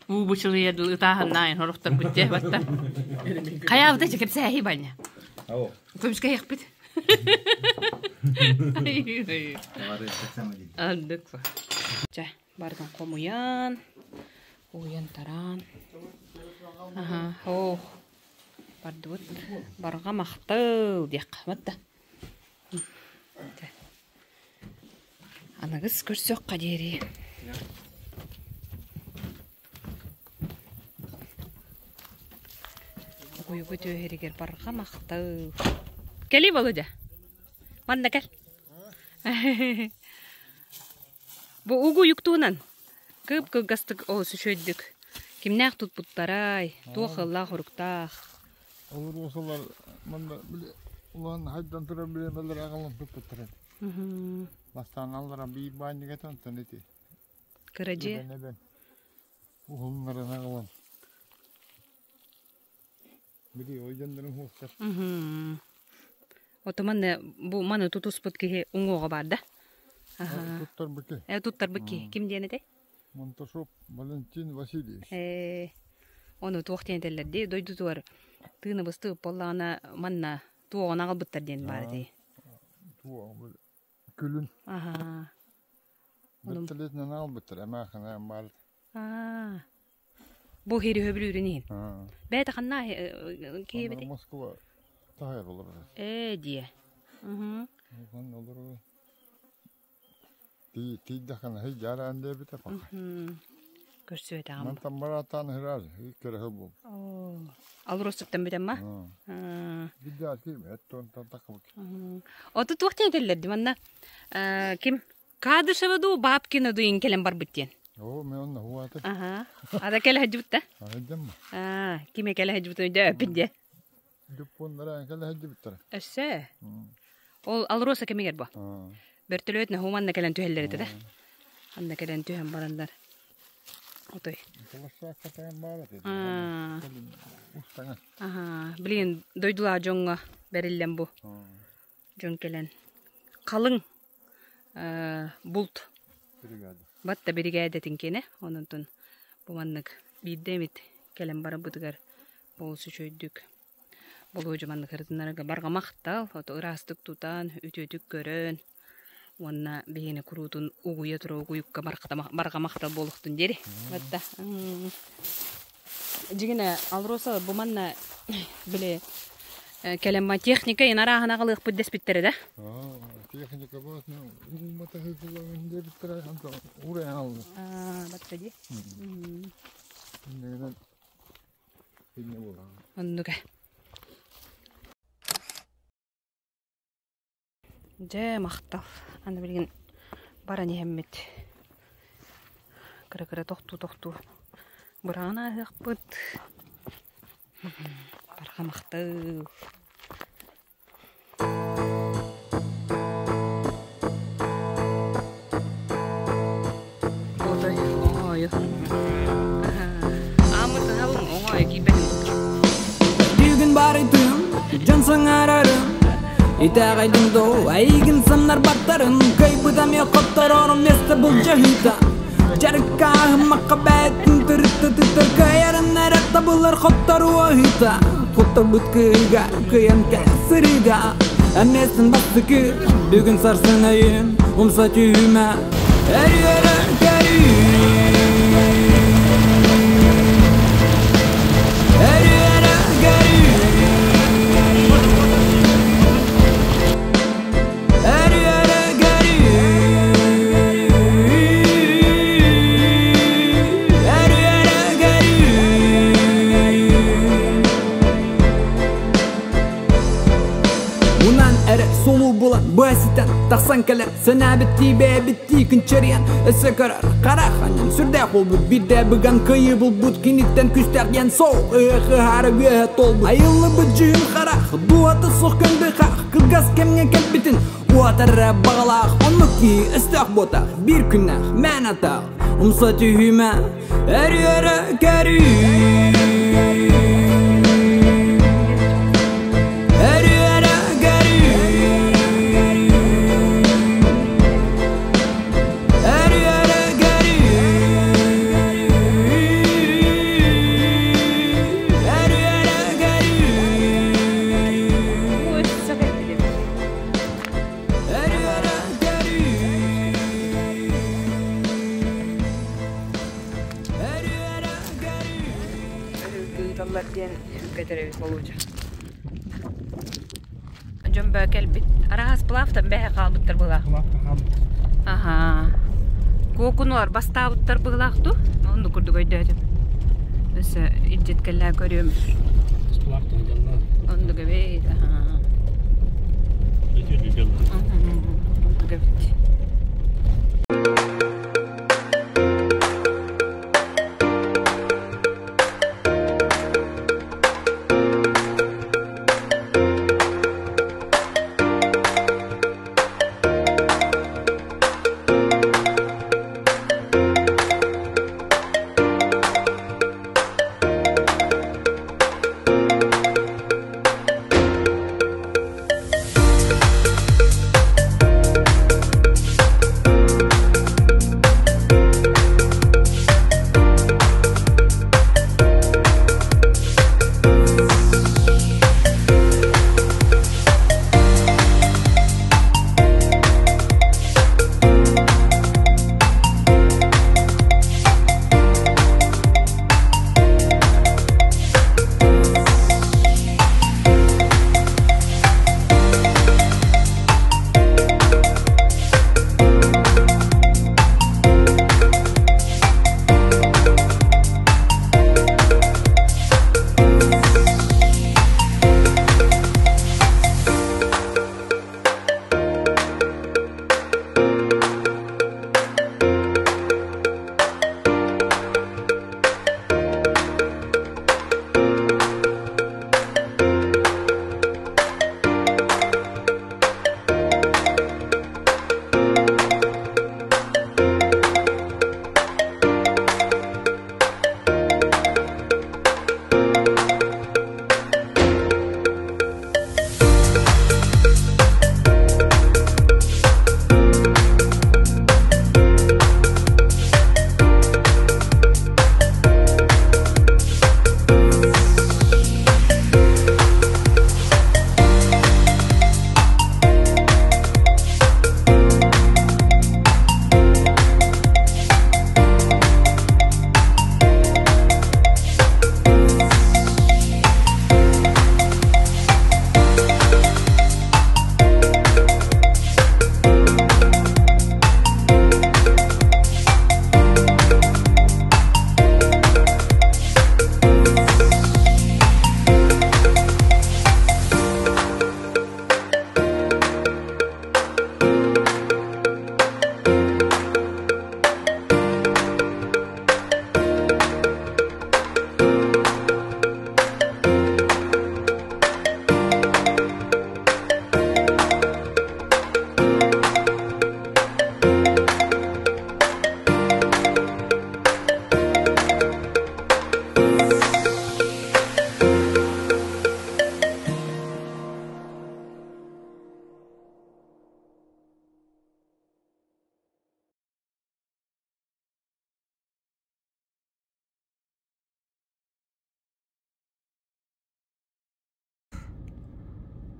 Уу бучулуйа дыл ытааһыннаайын хорохтор бутте батта. Хайаабыта кэпсээһи баня. Көмүскэһиэхпит. Андык. Чэ, бардын хомуйан, уйан тараан. Аха, ох. Бардыбыт. Барҕа махтал диэх батта. Аныгыс көрсөххө диэри. Уйгу түөһэригэр барҕа махтал. Кэли, Володя. Манна кэл. Бу угу юктуунан кып кылгастык олус үчүгэйдик кимнээх туппуттарай, туох ыллаах-оруктаах. Олор осолар манна улахан хайдан турар бириэмэлэр аҕалан туппуттар этэ. Бастаан аллара биир баанньык этэ, онтон ити. Кыра дьиэ. Эбэн эбэн. Уһуннарын аҕалан. Били ойдоннорун хуохтар. Ото манна бу маны тутуспут киһи уҥуоҕа баар да? Туттарбыт киһи. Э туттарбыт киһи. Ким диэн этэй? Монташов Валентин Васильевич. Э ону туох диэн этэллэр дии дойдутугар тыына быстыбыт буоллаҕына манна туоҕун аҕалбыттар диэн баар этэй. Туоҕун күлүн. Аха. Бэртэлиэтинэн аҕалбыттар эмээххинэ баар. Аа. Бу хири хөбүлүүрүн иһин. Бэйэтэ ханна киһибитий? Москва таһайар олорор. Ээ диэ. Ханна олорор. Тиийдэххинэ хыйдьаараан диэбитэ пока. Көрсүөтэҕим. Мантан бараатаан ыһыраар, көрөһө буол. Алросуттан бүтэн ма? Биддаа киирбэт, тон такыбыт. Оту туох диэн этэллэр манна ким Кадышева дуу, Бабкина дуу кэлэн барбыт диэн. Оо, мен онно хуаты. Аха. Ада кэлэ сылдьыбыт да? Сылдьамма. Аа, киме кэлэ сылдьыбытын өйдөөбүппүн диэ. Дьоппуоннара кэлэ сылдьыбыттара. Өссө. Ол Алроса кэмигэр бу. Бөртөлүөт наһуу манна кэлэн түһэллэр этэ да. Анна кэлэн түһэн бараннар. Отой. Аха, блин, дойдулаа дьоҥҥо бэриллэн бу. Дьон кэлэн халыҥ булт батта биригээдэтин киэнэ ононтон бу маннык биирдэ эмит кэлэн барарбытыгар олус үчүгэйдик. Болуодьу маннык ырытыннарарга барҕа махтал, ото ыраастык тутан, үтүөтүк көрөн уонна биһиэни куруутун угуйа тура угуйукка барҕа махтал буолуохтун диэри. Батта. Дьигинэ Алроса бу манна били кэлэмма техника ин арааһын аҕалыахпыт дэспиттэрэ да? Техника баасына уумата хыгыллагын диэбиттэрэ антон урайан алды. Батта ди. Иннегенен инне буолар. Оннуга. Дьэ, махтал. Аны билигин баран иһэммит. Кыра-кыра тохтуу-тохтуу быраҕан ааһыахпыт. Барҕа махтал. Отой оҥоойу. Ааммыт сахабын оҥоойу киирбэтим. Бүгүн барытым, дьон саҥарарым Итэҕэйдим доо, эйигин самнарбаттарын Кыайбытам хотторорум место былдьаһыыта Дьарыккааһыммакка бээтин тырытта тыттар Кыайарын эрэ табылар хотторуоһута Хотторбут кыыга кыайан кэлэр сырыыга Эмиэсин бастакы бүгүн сарсын өйүм Умса түһүмэ Өрүөрэ көрүү Өрүөрэ көрүү Өрүөрэ көрүү Өрүөрэ көрүү Унан эрэ сулуу булан быа ситэн тахсан кэлэр сэнээбиттии бэйэбиттии күнчэриэн өссө көрөр харах анньан сүрдээх буолбут биирдэ быган кыайыы булбут киниттэн күстээх диэн сол ыһыах ыһаары үөһэ толбут айыллыбыт дьүһүн харах дууһата суох көндө хах кылгас кэмҥэ кэлбитин уотар эрэ баҕалаах оннук киһи өстөөх буотах биир күннээх мээнэ атаах умса түһүмэ өрүөрэ көрүү Өрүөрэ көрүү Өрүөрэ көрүү Өрүөрэ көрүү Өрүөрэ көрүү Өрүөрэ көрүү Ыыталлар диэн кэтэрэбит болууча. Дьон бөө кэлбит. Араас плавтан бэһэ хаалбыттар быһыылаах. Аха. Куокунуар бастаабыттар быһыылаах дуу? Оннук курдук өйдөөтүм. Өссө илдьит кэллээ көрүөм. Оннук эбит. Аха. Оннук эбит.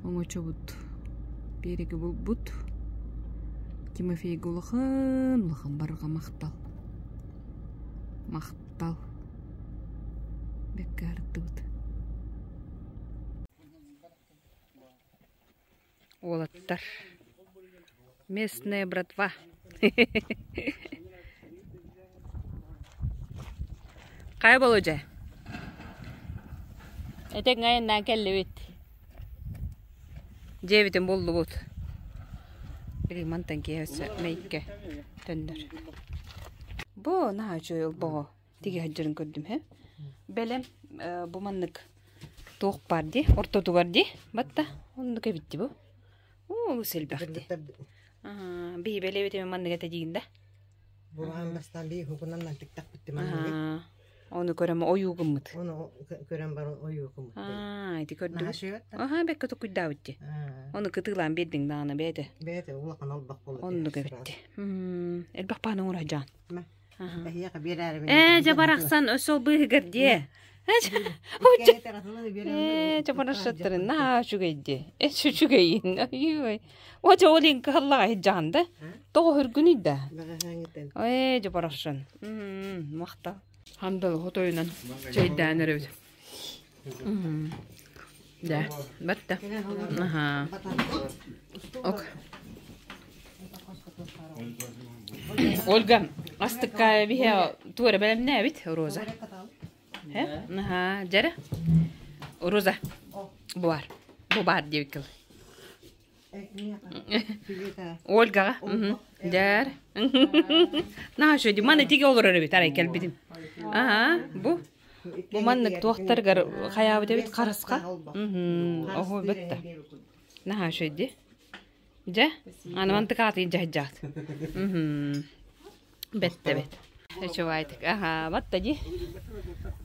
Оҥочобут биэрэги булбут. Тимофейга улахан улахан барҕа махтал. Махтал. Бэккэ ардыбыт. Уолаттар. Местная братва. Хайа Болодьа? Этэҥҥэ айаннаан кэллибит. Дьиэбитин буллубут. Билигин мантан киһи өссө мэйиккэ төннөр. Бу наһаа үчүгэй олбоҕо тиги сылдьарын көрдүм һэ. Бэлэм бу маннык туох баар дии ортотугар дии батта оннук эбит дии бу. Олус элбэх дии. Биһи бэлиэбит эми маннык этэ диигин да. Бураан бастаан бии хугунан тиктахпыт манныгы. Ону көрөм ойуу гыммыт. Ону көрөн баран ойуу гыммыт. Аа, ити көрдүм. Аха, бэккэ тукуйдаабыт дии. Ону кытыылаан биэрдиҥ даҕаны бэйэтэ. Бэйэтэ улахан олбох буолла. Оннук эбитти. Элбэх пааны оҥоро дьаан. Эһиэхэ биэрээрибин. Ээ, дьэ барахсан өссө ол быыһыгар диэ. Ээ, дьэ барахсаттарын наһаа үчүгэй дии. Э, үчүгэйин. Ой, О, дьэ ол иһин кыһаллаҕа иһдьаҕын да. Тоҕо үргүнүй да. Ээ, дьэ барахсан. Махтал. Хандал хотойунан чэйдээн эрэбит. Да, батта. Аха. Ок. Ольга, астыкка биһэ туора бэлэмнээбит Роза. Э? Аха, дьэрэ. Роза. Бу бар. Бу бар диэбиккил. Ольгаҕа. Дьэр. Наһаа үчүгэй дии. Маны тиги олорор эбит арай кэлбитим. Аха, бу Бу маннык туохтарыгар хайаабыт эбит харысха. Оһу бэтта. Наһаа үчүгэй дии. Дьэ, аны мантык аатын дьаһайдьаат. Бэтте бэт. Үчүгэйдик. Аха, батта дии.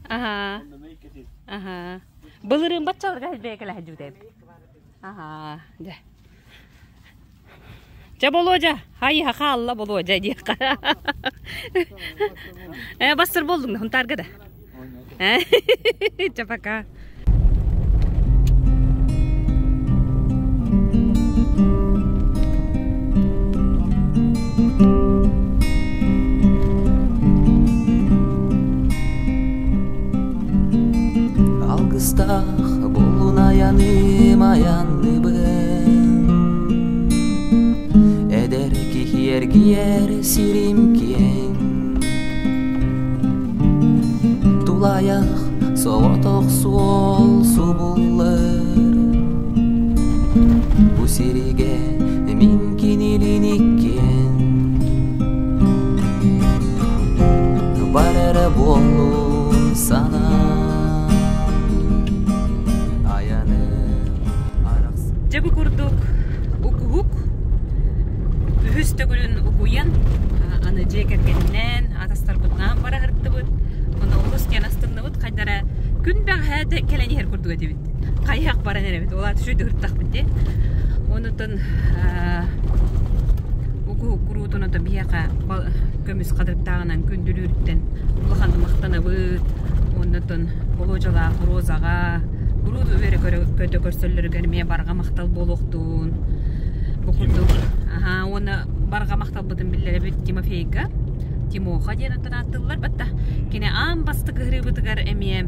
Аха. Аха. Былырыын баччаларга хэлбэйэ кэлэ эбит. Аха, дьэ. Чэ, Болуодьа, хайыһа хаалла Болуодьа диэххэ. Э, бастыр болдуҥ да, Хунтаарга да. Э, чэ, пока. Алгыстаах булун айаным аянныбын Эдэр киһи эргийэр сирим киэҥ Тулаайах соҕотох суол субуллар Бу сиригэ мин кинилин иккиэн Бар эрэ буоллун санаа Айаным арахсан Дьэ бу курдук укуһук үһүс төгүлүн угуйан аны дьиэ кэргэнинээн атастарбытынаан бара сырыттыбыт. Онно олус диэн астынныбыт. Хайдара күн бэҕэһээ кэлэн иһэр курдук этибит. Хайыһах баран эрэбит. Ол аата үчүгэй ыһыртахпыт дии. Онутун укуһук куруутун ото биһиэхэ көмүс хатырыктааҕынан күндүлүүрүттэн улаханнык махтанабыт. Оннотон Болуодьалаах Розаҕа куруут үөрэ көтө көрсөллөрүгэр эмиэ барҕа махтал буолуохтун. Бу курдук аһаа уонна барҕа махталбытын биллэрэбит Тимофейга. Тимоха диэн оттон ааттыыллар батта. Кини аан бастакы ыһырыыбытыгар эмиэ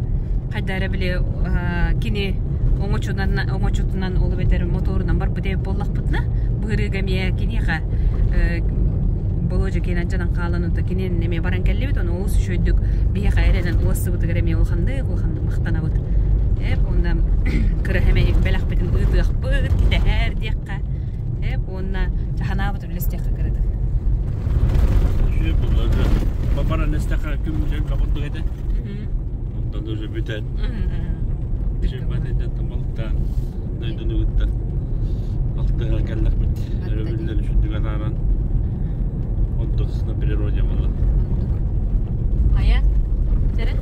хайда эрэ били кини оҥочунан оҥочутунан ол эбэтэр моторунан барбыт эбит буоллахпытына быһырыыга эмиэ киниэхэ Болуодьа киэнэн дьанан хаалан онто кинин эмиэ баран кэллибит ону олус үчүгэйдик биһиэхэ эрэнэн уоссыбытыгар эмиэ улаханнык улаханнык махтанабыт эп уонна кыра эмэ бэлэхпитин ыытыахпыт китэһэр диэххэ эп уонна чаханаабыт үллэстиэххэ кыратык Үчүгэй буолла баран истэххэ күн курдук этэ онтон уже бүтэн Сүрбэтинтэн балыктаан дойдуну кытта алтыһан кэллэхпит өрөбүллэр үчүгдүк атааран онтон на природе буолла Хайа? Чэрэ?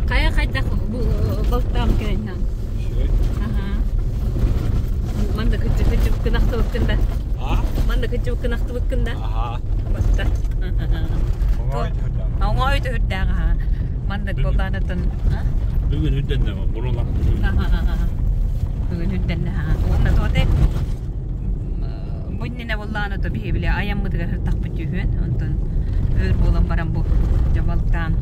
Хайа хайдах балыктаан кэлэн Аха. Манна кыдьык кынахтыбыккын да. Манна кыдьык кынахтыбыккын да. Аха. Баста. Оҥой түһүрдээх аха. Маннык боллаанатын. Бүгүн үрдэннэ бурулах. Бүгүн үрдэннэ ха. Уонна туоте бу иннинэ буоллаҕына то биһи били айаммытыгар сыртахпыт түһүөн. Онтон өр буолан баран бу дьэ балыктаан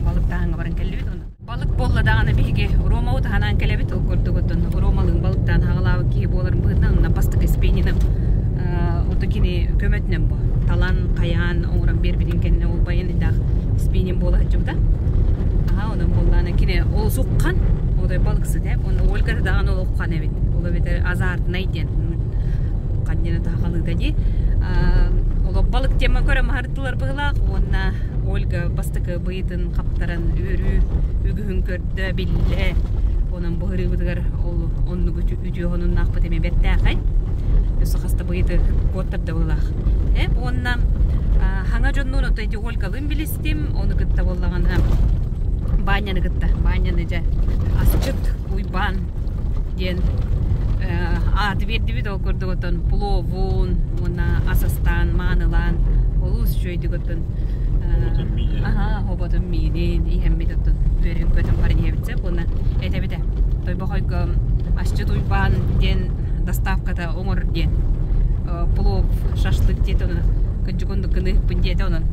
балыктааһыҥҥа баран кэллибит. Балык буолла даҕаны биһиги Ромабыт аһанаан кэлэбит. Ол курдук оттон Ромалыын балыктаан хаҕалаабыт киһи буоларын быһыытынан онно бастакы спининим ото кини көмөтүнэн бу талан хайаан оҥорон биэрбитин кэннэ ол байан идаах спинин буола сылдьыбыта. Аха онон буоллаана кини ол сукхан отой балыксыт ээ. Онно Ольга даҕаны ол уххан эбит. Ол эбэтэр азартнай диэн уххан диэн таһаҕалыыта дии. Олох балык тема көрө маһырдылар быһылаах уонна Ольга бастакы быйытын хаптаран үөрүү үгүһүн көрдө, биллэ. Онон бу ырыыбытыгар ол оннук үтүө хонуннаахпыт эмиэ бэртээхэй. Өссө хаста быйыты куоттарда быһылаах. Уонна хаҥа дьоннуун ото ити Ольгалыын билистим, ону кытта буоллаҕына Баанньаны кытта. Баанньаны дьэ асчыт Уйбаан диэн ааты биэрдибит ол курдук отон пловун уонна ас астаан маанылаан олус үчүгэйдик оттон аха хоботун миинин иһэммит оттон үөрэн көтөн баран иһэбит сөп уонна этэбитэ Тойбохойго асчыт Уйбаан диэн доставката оҥорор диэн плов шашлык диэтэ онон кырдьык оннук гыныһыппын диэтэ онон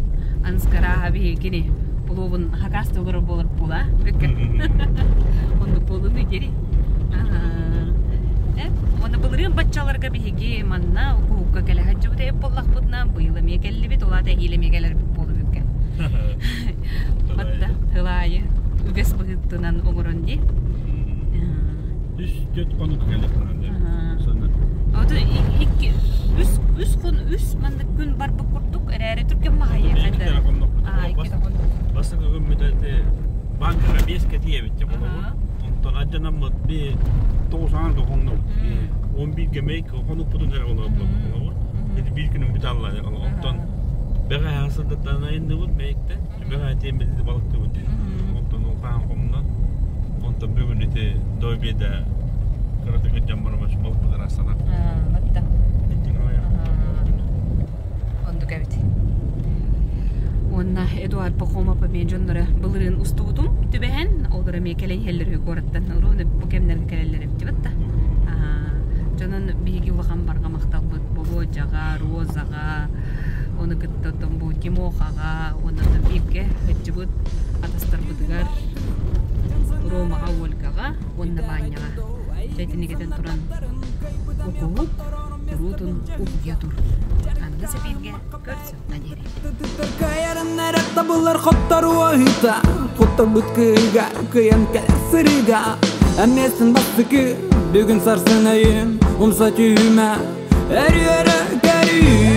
анскарааһа биһиги кини пловун хакаста олорор буолар буола оннук буолуну диэри уонна былырыын баччаларга биһиги манна укуһукка кэлэ сылдьыбыт эбит буоллахпытына быйыл эмиэ кэллибит ол аата эһиил эмиэ кэлэрбит буолубукка Батта тылаайы үгэс быһыытынан оҥорон дии Үс төрт хонук кэлиэххин Ото икки үс үс хон үс маннык күн барбыт курдук эрээри түргэн маһайы хайда Бастакы күммүт эти банкаҕа биэс кэтиэбит дьэ холобур. Онтон адьанаммыт би тоҕус аҥарга хоҥнобут. Он бииргэ мэйк хонукпутун эрэ олорбут холобур. Ити биир күнүн бүталла Онтон бэҕэһээ сырдаттан айынныбыт мэйиктэн. Бэҕэһээ тиэммит ити балыктыбыт. Онтон ол хаһан хомунан. Онтон бүгүн ити до обеда кыратык дьон барамач балыкпытын астанар. Батта. Оннук эбит. Уонна Эдуард Пахомов эмиэ дьонноро былырыын устубутум түбэһэн, олор эмиэ кэлэн иһэллэр үһү куораттан. Уруун бу кэмнэргэ кэлэллэр эбит батта. Дьонон биһиги улахан барҕа махталбыт Болуодьаҕа, Розаҕа, ону кытта оттон бу Тимохаҕа уонна бииргэ сылдьыбыт атастарбытыгар Ромаҕа, Ольгаҕа уонна Ваняҕа. Дьэ итинникэтэн туран укуһук куруутун утуйа тур. Аныгы сэбиэргэ көрсүөххэ диэри. Кыайарын эрэ табыллар хотторуоһута Хотторбут кыыга кыйан кэлэр сырыыга Эмиэсин бастакы бүгүн сарсын өйүм Умса түһүмэ өрүөрэ көрүү.